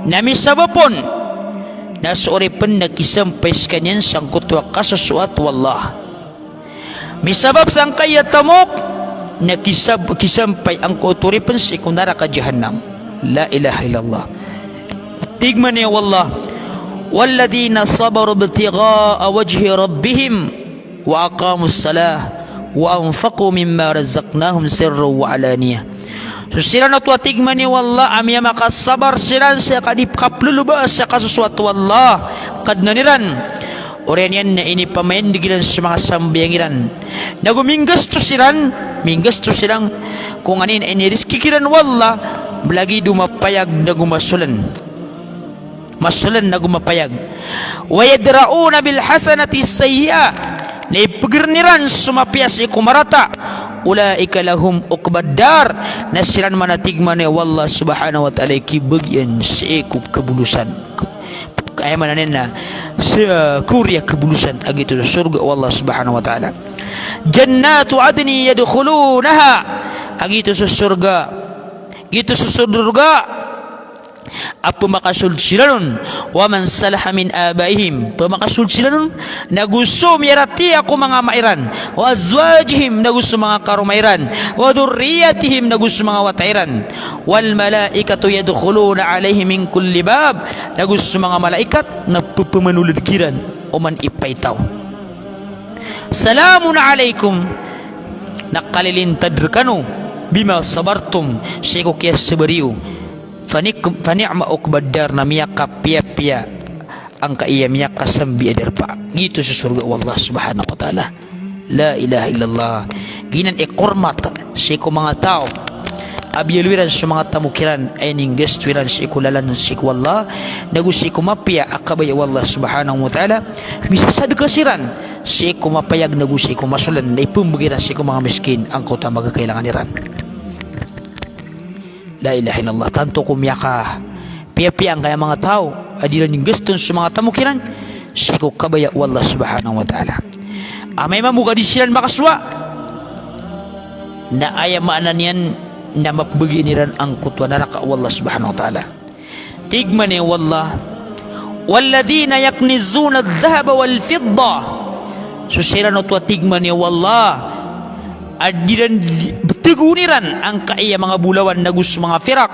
na misabap on na so oripn na kisampay skaniyan sangkoto a kasosoat o Allah. Misabap sangkaya tamok na kisab-, kisampay angkoto oripn sii ko naraka jahannam. La ilaha illallah. Tig mambo o Allah, walladhina sabaru ibtigha'a wajhi rabbihim wa aqamus salah wa anfaqu mimma razaqnahum sirran wa alaniyah. So siran oto a tig mambo o Allah a miyamakasabar siran sa kadipkaploloba sa kasosoat o Allah, Kadnan iran. Oriyan iyan na inipamayandg iran so manga sambayang iran. Nago minggasto siran, minggasto siran ko nganin a inirizki kiran o Allah, lagid o mapayag nago masolan. Masolan nago mapayag. Wa yadra'una bil hasanati sayyi'ah. Na ipgrn iran so mapiya sii ko marata. Ulaika lahum uqbad dar. Na siran man a tig mambo o Allah subhanahu wa ta'ala i kibagian sii ko kabolosan. Aya maana niyan na sa, ah, kori a kabolosan a giyoto so sorga o Allah subhanahu wa ta'ala. Jannatu adnin yadkhulunaha. A giyoto so sorga. Giyoto so sorga a pmakasold siran on, wa man salaha min abaihim, pmakasold siran on, nago so miyaratiyaya ko manga ama iran, wa azwajihim, nago so manga karoma iran, wa dhurriyyatihim, nago so manga wata iran, wal malaikatu yadkhuluna alaihim min kulli bab, nago so manga malaikat na pphamanold kiran oman i paitaw. Salamun alaikum, na kalilintad rkano, bima sabartum, sii ko kiyasabar iyo. Fa ni'm-, fa ni'ma uqbad dar, na miyakapiyapiya angkaya miyakasambi a darpa. Giyoto so sorga o Allah subhanahu wa ta'ala. La ilaha illallah. Giyanan i kormat sii ko manga taw a biyaloy iran so manga tamok iran a ininggasto iran sii ko lalan sii ko Allah, nago sii ko mapiya a kabaya o Allah subhanahu wa ta'ala. Misasadka siran sii ko mapayag nago sii ko masolan, na ipmbgay iran sii ko manga miskin angkoto a magakailangan iran. La ilaha illallah. Tanto ko miyakapiyapiya angkaya manga taw a di iran inggaston so manga tamok iran, sii ko kabaya o Allah subhanahu wa ta'ala. Amay mambo ka di siran makasowa, na aya maana niyan na mapmbgan iran angkoto a naraka o Allah subhanahu wa ta'ala. Tig mambo o Allah, "Walladhina yaknizuna adh-dhahaba wal-fiddah." So siran oto a tig mambo o Allah a di iran, btgoon iran angkaya manga bolawan ago so manga pirak.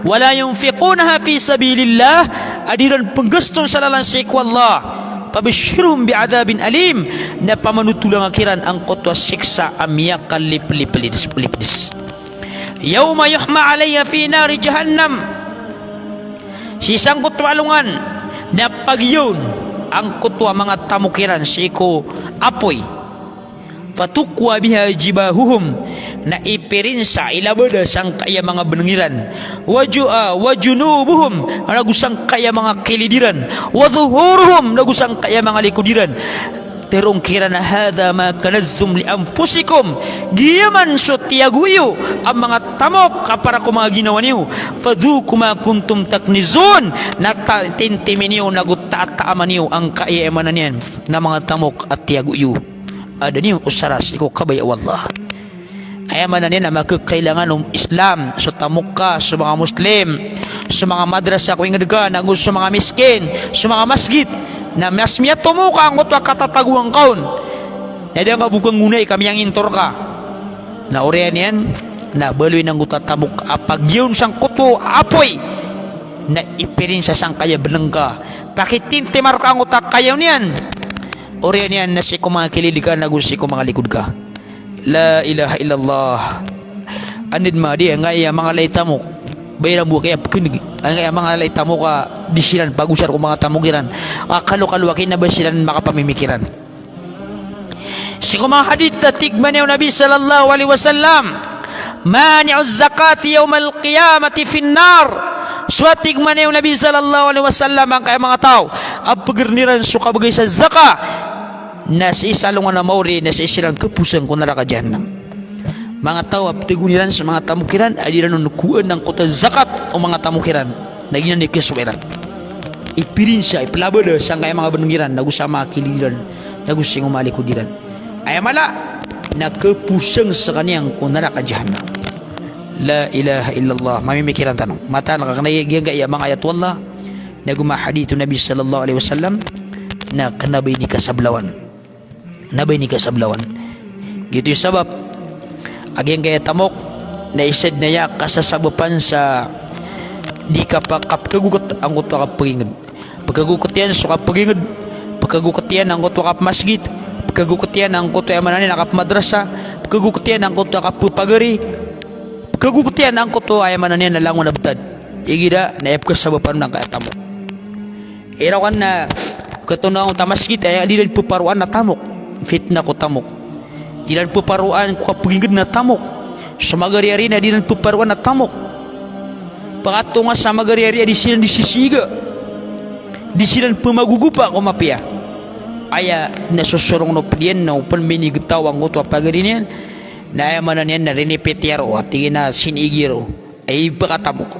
"Wala yunfiqunaha fi sabilillah," a di iran pnggaston sa lalan sii ko Allah. "Fabashshirhum bi'adhabin alim," na pamanotolang kiran angkoto a siksa a miyakalipliplis. "Yawma yuhma 'alayha fi nari jahannam." Sii sangkoto a alongan na pagiyawn angkoto a manga tamok iran sii ko apoy. "Fatukwa biha jibahuhum," na ipirinsa, ilabada sangkaya manga bnng iran. "Wa ju-, ah, wa junubuhum," ago sangkaya manga kilid iran. "Wa dhuhuruhum," ago sangkaya manga likod iran. Tharoon kiran a, "Hadha ma kanaztum li anfusikum." Giya man so tiyago iyo a manga tamok a para ko manga ginawa niyo. "Fadhuqu ma kuntum taknizun." Na ta-, timtimi niyo nago tataaman iyo angkaya, aya maana niyan na manga tamok a tiyago iyo a da niyo osara sii ko kabaya o Allah. Aya maana niyan na makakailangan o Islam, so tamok ka, so manga Muslim, so manga madrasa ko ingd ka, nago so manga miskin, so manga masgit, na mas miyatomo ka angkoto a katatagoan ka on. Na da nga bo kanggonai ka miyangintor ka. Na oriyan iyan, na baloy na angkoto a tamok a pagiyawn sangkoto a apoy, na ipirinsa sangkaya bnng ka. Pakitimtima rka angkoto a kayaw niyan. Oriyan iyan na sii ko manga kilid ka, nago sii ko manga likod ka. La ilaha illallah. Anda dn ma di, angkaya manga lay tamok, ba iran bo kaya pkneg, angkaya manga lay tamok a di siran pagosar ko manga tamok iran. A kalokalo a kna ba siran makapamimikiran. Sii ko manga hadith a tig mambo o Nabi sallallahu alaihi wasallam, "Mani'uz zakati yawmal qiyamati fin nar." So a tig mambo o Nabi sallallahu alaihi wasallam, angkaya manga taw a pgr iran so kabgay sa zakat, na sii sa alongan a maori, na sii siran kaposang ko naraka jahannam. Manga taw a pthagoon iran so manga tamok iran a di iran on kowaan angkoto a zakat o manga tamok iran, na giyanan i kasowa iran. Ipirinsa, iplabada sangkaya manga bnng iran, nago sa manga kilid iran, nago sii ko manga likod iran. Aya mala na kaposang skaniyan ko naraka jahannam. La ilaha illallah. Mamimikiran tano. Mataan ka kna giyangkaya manga ayat o Allah, nago manga hadith o Nabi sallallahu alaihi wasallam, na kna ba ini kasablawan. Na ba ini kasablawan. Giyoto i sabap a giyangkaya tamok na isa dn aya kasasabapan sa di kapakapkagokt angkoto a kapagingd. Pkagokt iyan so kapagingd, pkagokt iyan angkoto a kapmasgit, pkagokt iyan angkoto a, aya maana niyan, a kapmadrasa, pkagokt iyan angkoto a kapphagari, pkagokt iyan angkoto a, aya maana niyan, a langon a btad. Igira na aya pkasabapan on angkaya tamok. Iraw kan na katoon angkoto a masgit, aya di iran pparoan a tamok. Fitna ko tamok. Di iran pparoan ko kapagingd na tamok. So magariyari na di iran pparoan a tamok. Pakatonga sa magariyari a di siran di sisiga. Di siran pmagogopa ko mapiya. Aya na sosorong o pd iyan na o pn minigtaw angkoto a pagari niyan. Na aya maana niyan na rinipit iyan roo, a tig iyan a siniig iyan roo. Ay pkatamok.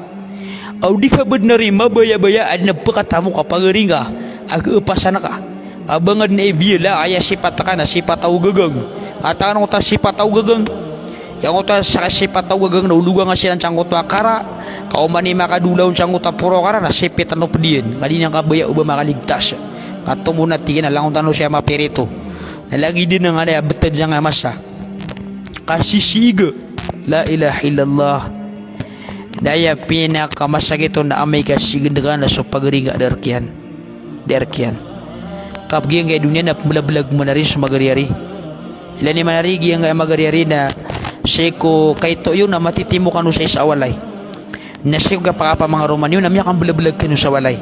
Aw di ka bdn ari mabayabaya a dn a pkatamok a pagari ngka a kaapasan ka. A ba ngka dn a ibiyala a aya sipat ka na sipat a ogagang. A takan angkoto a sipat a ogagang. Aya angkoto a sa-, sipat a ogagang na ologa ngka siran sangkoto a kara. Ka oman i makadolaon sangkoto a poro a kara na sipitn o pd iyan. Ka di niyan kabaya o ba makaligtas. Ka tomo na tig iyan a langon tano siya mapirito. Na lagid dn a ngka na aya btad sangkaya masa. Kasisiga. La ilaha illallah. Na aya pinakamasakit on na amay ka signd ka na so pagari ngka da rk iyan. Da rk iyan. Ka giyangkaya doniya na pmblablag man ari so magariyari. Ilay niyo man ari giyangkaya magariyari na sii ko kaito iyo na matitimo kano sa isa a walay. Na sii ko kapakapamangaro man iyo na miyakamblablg kano sa walay.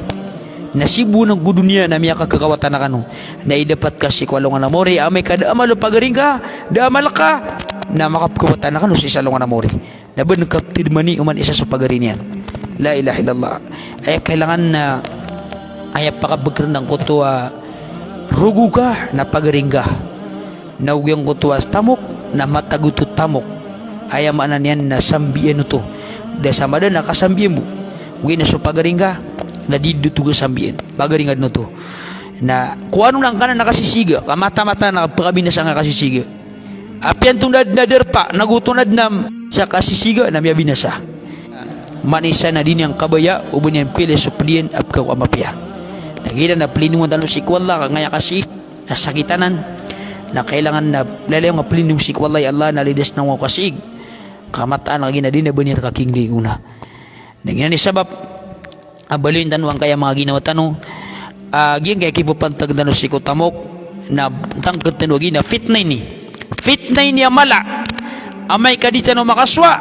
Na sii bo nan ko doniya na miyakakakawatan kano. Na idapat ka sii ko alongan a maori, amay ka da a malo pagari ngka, da a malo ka, na makapkawatan kano sii sa alongan a maori. Na ba ngka ptidmani oman isa so pagari niyan. La ilaha illallah. Aya kailangan na aya pakabgrn angkoto a rogo ka na pagari ngka. Na o giyangkoto a tamok na matago oto tamok. Aya maana niyan na sambian oto. Da sa mada na kasambian bo. Ogaid na so pagari ngka na di dn oto kasambian. Pagari ngka dn oto. Na kowaan on angkanan a kasisiga, ka mataan-mataan a pkabinasa angkai a kasisiga. Apiya antonaa dn a darpa, nago antonaa dn a sa kasisiga, na miyabinasa. Maana isa na di niyan kabaya o ba niyan pkhailay so pd iyan a pkhakowa a mapiya. Na giyanan na plindongan tano sii ko Allah ka angkaya kasisiga na sakit anan. Na kailangan na lalayon a plindong sii ko Allah, ya Allah, na lidas ako ko kasisiga. Ka mataan a giyanan na di na ba niyan rka kingligona. Na giyanan i sabap a baloyin tano angkaya manga ginawa tano. A giyangkaya kipapantag tano sii ko tamok na tangkd tano a giya na fitnah ini. Fitnah ini a mala. Amay ka di tano makasowa,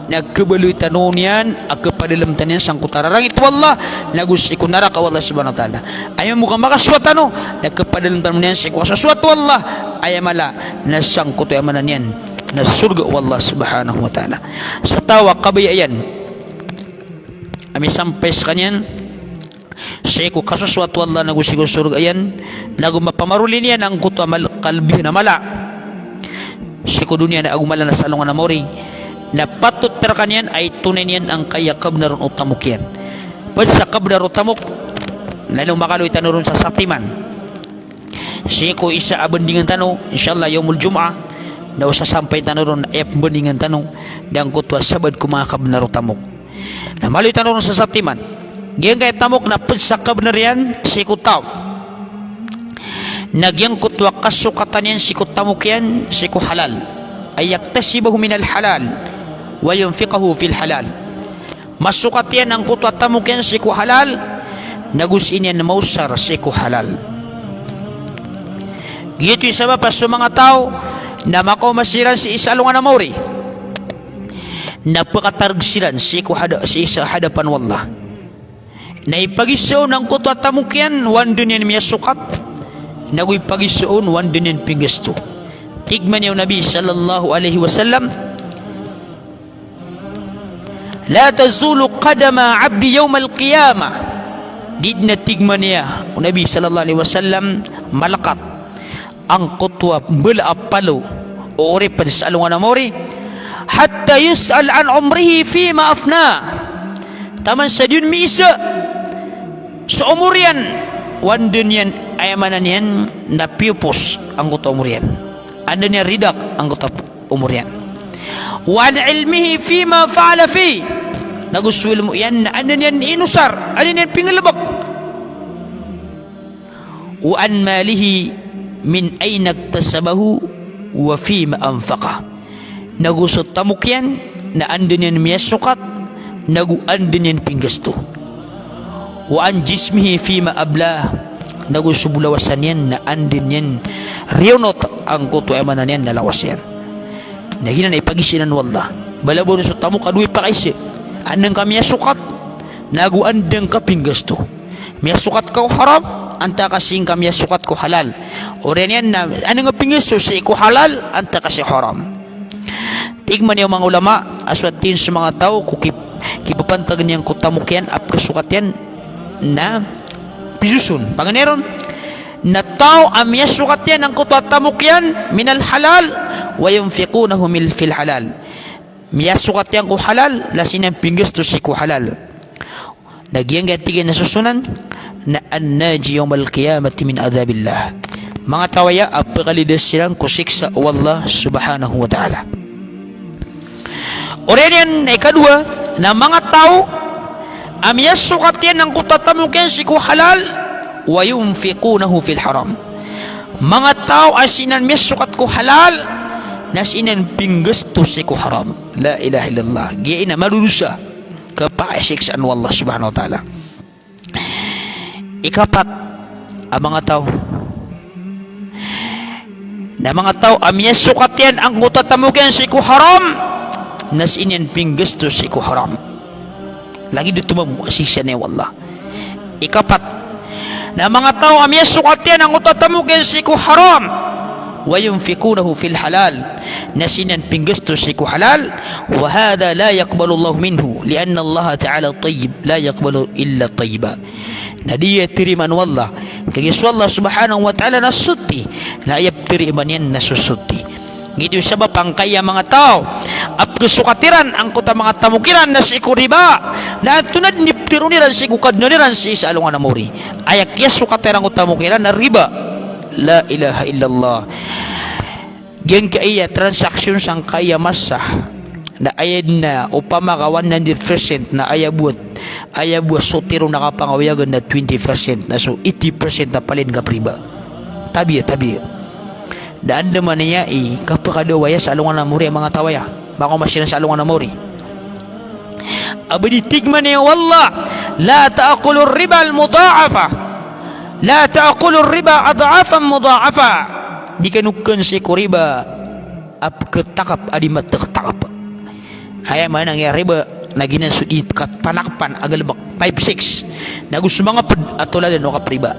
na khabaloy tano niyan a khapadalm tano niyan sangkoto a rarangit o Allah nago sii ko naraka o Allah subhanahu wa ta'ala. Aya mambo ka makasowa tano, na khapadalm tano niyan sii ko kasosoat o Allah. Aya mala na sangkoto, aya maana niyan na sorga o Allah subhanahu wa ta'ala. Sa taw a kabaya iyan a misampay skaniyan sii ko kasosoat o Allah nago sii ko sorga iyan, nago mapamaroli niyan angkoto a mal-, kalbihan a mala sii ko doniya na ago mala na sa alongan a maori, na patot rkaniyan a itonay niyan angkaya kabnar o tamok iyan. Pd sa kabnar o tamok, na ino makaloy tano ron sa satiman sii ko isa a bandingan tano, insha Allah, yawmul Jum'ah, na o sasampayin tano ron, aya pmbandingan tano na angkoto a sabaad ko manga kabnar o tamok. Na maloy tano ron sa satiman. Giyangkaya tamok na pd sa kabnar iyan sii ko taw na giyangkoto a kasokatan iyan sii ko tamok iyan sii ko halal. Ay yaktasibahu minal halal, wa yunfiqahu fil halal. Masokat iyan angkoto a tamok iyan sii ko halal, nago sii niyan maosar sii ko halal. Giyoto i sabap a so manga taw na makaoma siran sii sa alongan a maori, na pkatarg siran sii ko hada-, sii sa hadapan o Allah. Na ipagiza on angkoto a tamok iyan o anda niyan miyasokat, nago ipagiza on o anda niyan pinggasto. Tig man iyan o Nabi sallallahu alaihi wasallam, "La tazulu qadama abdi yawmal qiyamah." Di dn, a tig man iyan o Nabi sallallahu alaihi wasallam, malakat angkoto a mbala a palo o oripn sa alongan a maori, "hatta yus'al an umrihi fima afnah." Taman sa di on miiza so omor iyan, o anda niyan, aya maana niyan na piyopos angkoto a omor iyan. Anda niyan ridak angkoto a omor iyan. "Wa an ilmihi fima fa'ala fih." Nago so ilmo iyan na anda niyan inosar, anda niyan pinggalbk. "Wa an malihi min aina iktasabahu wa fima anfaqah." Nago so tamok iyan na anda niyan miyasokat, nago anda niyan pinggasto. "Wa an jismihi fima ablah." Nago so bo lawasan iyan na anda niyan riyonot angkoto, aya maana niyan na lawas iyan. Na giyanan i pagiza anan o Allah. Balabaw on so tamok a dowa i pakaiza. Anda ngka miyasokat, nago anda ngka pinggasto. Miyasokat ka ko haram, antaa ka sii ngka miyasokat ko halal. Oriyan iyan na anda ngka pinggasto sii ko halal, antaa ka sii haram. Tig man iyan o manga ulama a so tig iyan so manga taw ko kip-, kipapantag iyan ko tamok iyan a pkhasokat iyan na pizoson. Paganay ron na taw a miyasokat iyan angkoto a tamok iyan minal halal, wa yunfiqunahu mil-, fil halal. Miyasokat iyan ko halal, na sii niyan pinggasto sii ko halal. Na giyangkaya tig iyan a sosonan na an-naji yawmal qiyamati min adhabillah. Manga taw aya a pkhalidas siran ko siksa o Allah subhanahu wa ta'ala. Oriyan iyan a ikadowa na manga taw a miyasokat iyan angkoto a tamok iyan sii ko halal, wa yunfiqunahu fil haram. Manga taw a sii niyan miyasokat ko halal, na sii niyan pinggasto sii ko haram. La ilaha illallah. Giya ina madodosa. Kapakasiksaan o Allah subhanahu wa ta'ala. Ikapat a manga taw na manga taw a miyasokat iyan angkoto a tamok iyan sii ko haram, na sii niyan pinggasto sii ko haram. Lagid oto mambo a siksa niyan o Allah. Ikapat na manga taw a miyasokat iyan angkoto a tamok iyan sii ko haram, wa yunfiqunahu fil halal, na sii niyan pinggasto sii ko halal, wa hadha la yaqbalu Allahu minhu, li'anna Allaha ta'ala tayyib, la yaqbalu illa tayyiba. Na di iyan tarimaan o Allah, kagiya so Allah subhanahu wa ta'ala na soti, na aya ptarimaan iyan na so soti. Giyoto i sabap angkaya manga taw a pkhasokat iran angkoto a manga tamok iran na sii ko riba. Na antonaa dn i ptharoon iran sii ko Kadnan iran sii sa alongan a mori? Aya kiyasokat iran ko tamok iran na riba. La ilaha illallah. Giyangkaya transaction sangkaya masa na aya dn a opama ka one hundred percent na aya bo a, aya bo a sotiro na kapangawiyagan na twenty percent, na so eighty percent na palaya dn kapriba. Tabiya, tabiya. Da andamanaya i kapakadawaya sa alongan a mori a manga taw aya. Makaoma siran sa alongan a mori. A ba di tig mambo o Allah, "La ta'kulur riba al-mudha'afa. La ta'kulur riba adha'afan mudha'afa." Di kano kn sii ko riba a pkhatakap a di mataktakap. Aya maana angkaya riba na giyanan so di pkhapanakpan a galbk, five six. Na go so manga pd a toladan o kapriba.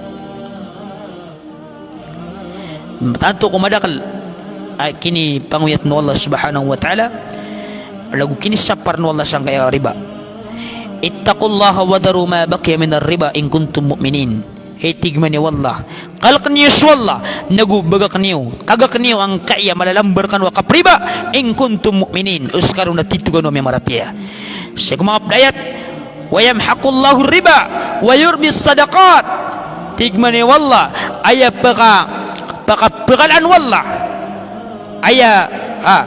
Tanto ko madakl a kinipangoyat o Allah subhanahu wa ta'ala, lago kinisapar o Allah sangkaya riba. "Ittaqullaha wa dharu ma baqiya minar riba in kuntum mu'minin." Hay tig mambo o Allah, kalk iyo so Allah, nago bagak iyo, tagak iyo angkaya malalambar kano a kapriba, in kuntum mu'minin, o skano na tito kano a miyamaratiyaya. Sii ko manga pd a ayat, "Wa yamhaqullahu riba wa yurbis sadaqat." Tig mambo o Allah, aya paka, pakapkalaan o Allah. Aya, ah,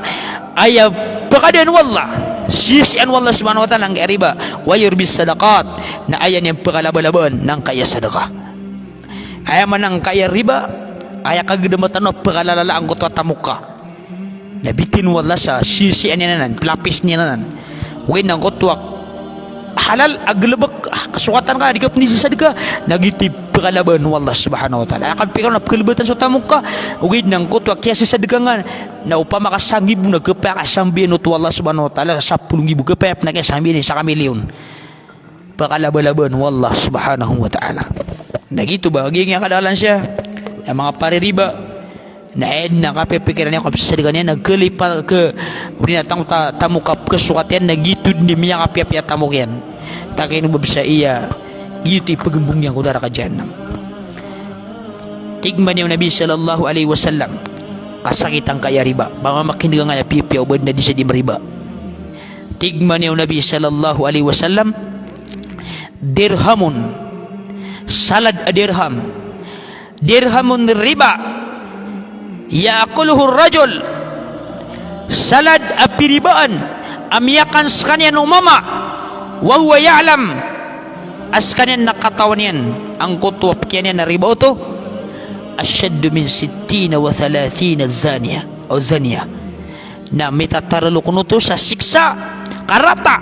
aya pakadaan o Allah. Sisiyaan o Allah subhanahu wa ta'ala angkaya riba. "Wa yurbis sadaqat." Na aya niyan pakalabalabaan na angkaya sadaka. Aya maana angkaya riba, aya kagdamatan o pakalalala angkoto a tamok ka. Na bitiyarai o Allah sa sisiyaan iyan anan, plapis iyan anan. Ogaid na angkoto a halal a galbk, ah, kasokatan ka, di ka pn isadka, na giyoto i pkalabaan o Allah subhanahu wa ta'ala. Aya kapikir on na pkalbatan so tamok ka, ogaid na angkoto a kiyasadka nga, na opama ka sanggibo na kapakay a sambiyan oto o Allah subhanahu wa ta'ala, sapolo nggibo kapakay a pn a kiyasambiyan sa kamiliyon. Pakalabalabaan o Allah subhanahu wa ta'ala. Na giyoto ba, giyangkaya kadaklan siya a manga paririba, na aya dn a kapipikiran iyan ko psadka niyan na kalipa ka, odi na tangko ta, tamok a pkhasokat iyan na giyoto dn i miyakapiyapiya a tamok iyan. Takino ba bsa iya, giyoto i pagmbong iyan ko naraka jahannam. Tig mambo o Nabi sallallahu alaihi wasallam, kasakit angkaya riba, pamamakin'g angkaya piyapiya o ba dn a di sa di mriba. Tig mambo o Nabi sallallahu alaihi wasallam, "Dirhamun, salad a dirham. Dirhamun riba, ya'kuluhu rajul." Salad a piribaan a miyakan skaniyan o mama, wa huwa ya'lam, a skaniyan na katawan iyan angkoto a pkiyan iyan a riba oto, ashaddu min sittina wa thalathina zaniya, o zaniya. Na mitatarlo kon oto sa siksa karata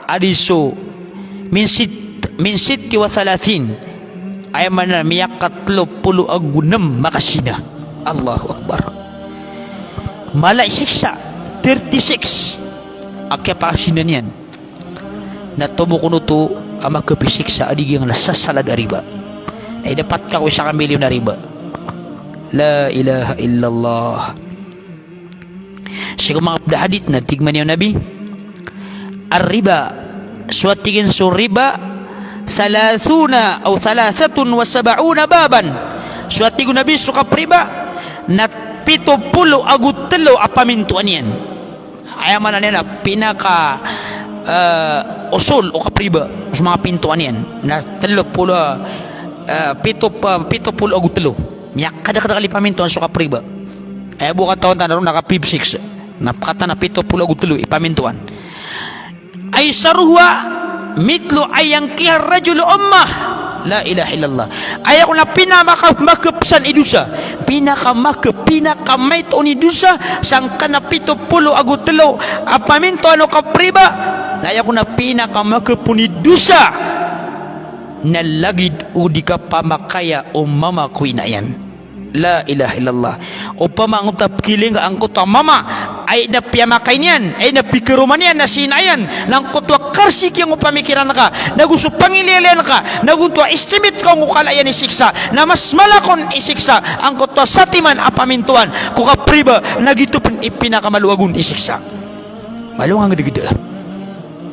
a di so min sit-, min sitti wa thalathin. Aya maana miyakatlo polo ago nem makasina. Allahu Akbar. Mala i siksa, thirty-six a kiyapakasina niyan. Na tomo kon oto a makapisiksa a di giyangkanan a salad a riba. Na idapat ka ko isa ka milyon a riba. La ilaha illallah. Sii ko manga pd a hadith na tig mambo o Nabi, "Ar-riba," so a tig iyan so riba, "thalathuna aw thalathatun wa sab'una baban." So a tig o Nabi so kapriba na pito polo ago tlo a pamintoan iyan. Aya maana niyan na pinaka, eh, usul o kapriba, so manga pintoan iyan na tlo polo, eh, pito pa, pito polo ago tlo. Miyakadakdakl i pamintoan so kapriba. Aya bo katawan tano ron na ka five six. Na pkatan a pito polo ago tlo i pamintoan. "Aisaruha mithlu an yankiha rajulu ummah." La ilaha illallah. Aya kon a pinamaka-, makapsan i dosa. Pinakamakap-, pinakamaito on i dosa sangkanan a pito polo ago tlo a pamintoan o kapriba. Na aya kon a pinakamakap on i dosa na lagid o di kapamakaya o mama ko ina iyan. La ilaha illallah. Opama angkoto a pkiling ka angkoto a mama, aya dn a piyamakay niyan, aya dn a pikaroma niyan na si ina iyan, na angkoto a karsik iyan ko pamikiran ka, nago so pangiliyaliyan ka, nago anto a estimate ka ko kala iyan i siksa, na mas mala kon i siksa angkoto a satiman a pamintoan ko kapriba, na giyoto pn i pinakamaloag on i siksa. Malo nga gdagda.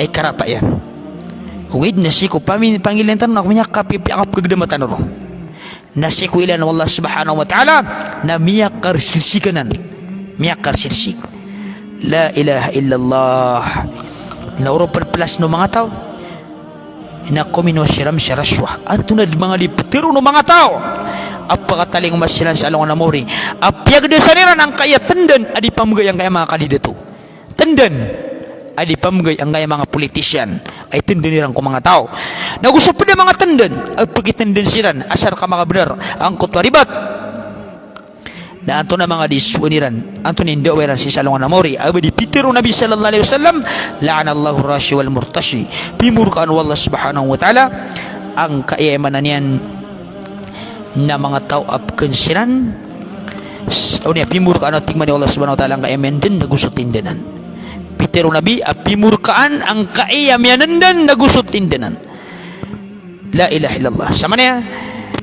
Ay karata iyan. Ogaid na sii ko pamin-, pangilin tano na miyakapipiya a kapagdama tano ron. Na sii ko ilaan o Allah subhanahu wa ta'ala na miyakarsik anan. Miyakar sii sii. La ilaha illallah. Na oropn plasn o manga taw na kominowa siran sa rashwa. Antonaa dn manga di ptharoon o manga taw a pakatalingoma siran sa alongan a mawri a piyagdasan iran angkaya tndan a di pamgay angkaya manga kandidato. Tndan a di pamgay angkaya manga politician a itndan iran ko manga taw. Na go so pd a manga tndan a pkitndan siran asar ka manga bnar angkoto a ribat. Na antonaa manga di soan iran, antonaa i ndawa iran sii sa alongan a mawri a ba di pitharo o Nabi sallallahu alaihi wasallam, "La'anallahu rashi wal murtashi." Pimorkaan o Allah subhanahu wa ta'ala angkaya, aya maana niyan na manga taw a pkn siran. S-, o niyan, pimorkaan, tig man o Allah subhanahu wa ta'ala, angkaya miyandan nago so tindanan. Pitharo o Nabi a pimorkaan angkaya miyandan nago so tindanan. La ilaha illallah. Samanaya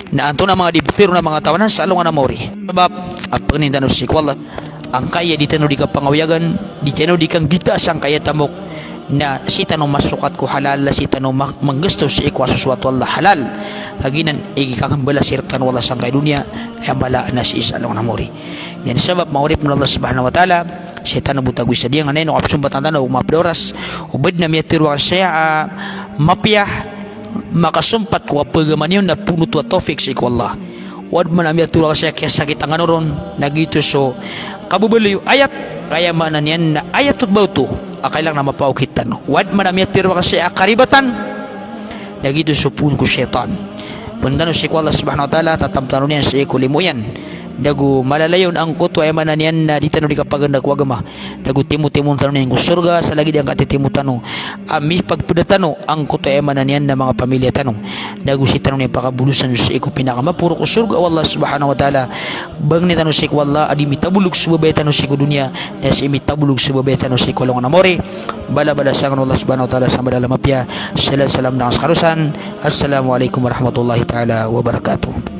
na antonaa manga di ptharo o manga taw anan sa alongan a mawri. Sabap a pangnin tano sii ko Allah angkaya di tano di kapangawiyagan, di tano di kanggitaa sangkaya tamok, na sii tano masokat ko halal, sii tano ma-, manggasto sii ko asosoat o Allah halal. Kagiya nan i kakhambalas rktano o Allah sangkaya doniya, aya mala na sii sa alongan a mawri. Giyanan sabap, manga oripn o Allah subhanahu wa ta'ala, sii tano bo tagoy sa diyangkanan, o kapsombatan tano o mapd a oras, o ba dn a miyatharo akn saya a mapiya, makasompat ko kapagama niyo na phoon oto a tawfiq sii ko Allah. O adn man a miyatharo akn saya a kiyasakit angkano ron, na giyoto so kababaloy o ayat, aya maana niyan na ayat oto ba oto a kailangan a mapaokit tano. O adn man a miyatharo akn saya a karibatan, na giyoto so phoon ko shaytan. Pangnin tano sii ko Allah subhanahu wa ta'ala, tatamp tano niyan sii ko limo iyan. Nago malalayon angkoto, aya maana niyan na di tano di kapaganda ko agama. Nago timotimoon tano niyan ko sorga sa lagid angkatitimo tano a mipagpda tano angkoto, aya maana niyan na manga pamilya tano. Nago sii tano niyan pakabolosan sii ko pinakamaporok o sorga o Allah subhanahu wa ta'ala. Pangnin tano sii ko Allah a di mitabolog so babaya tano sii ko doniya, na sii mitabolog so babaya tano sii ko alongan a mawri. Balabalasan kano o Allah subhanahu wa ta'ala sa madalam a mapiya. Salam, salam dn sa karosan. Assalamu alaikum warahmatullahi ta'ala wabarakatuh.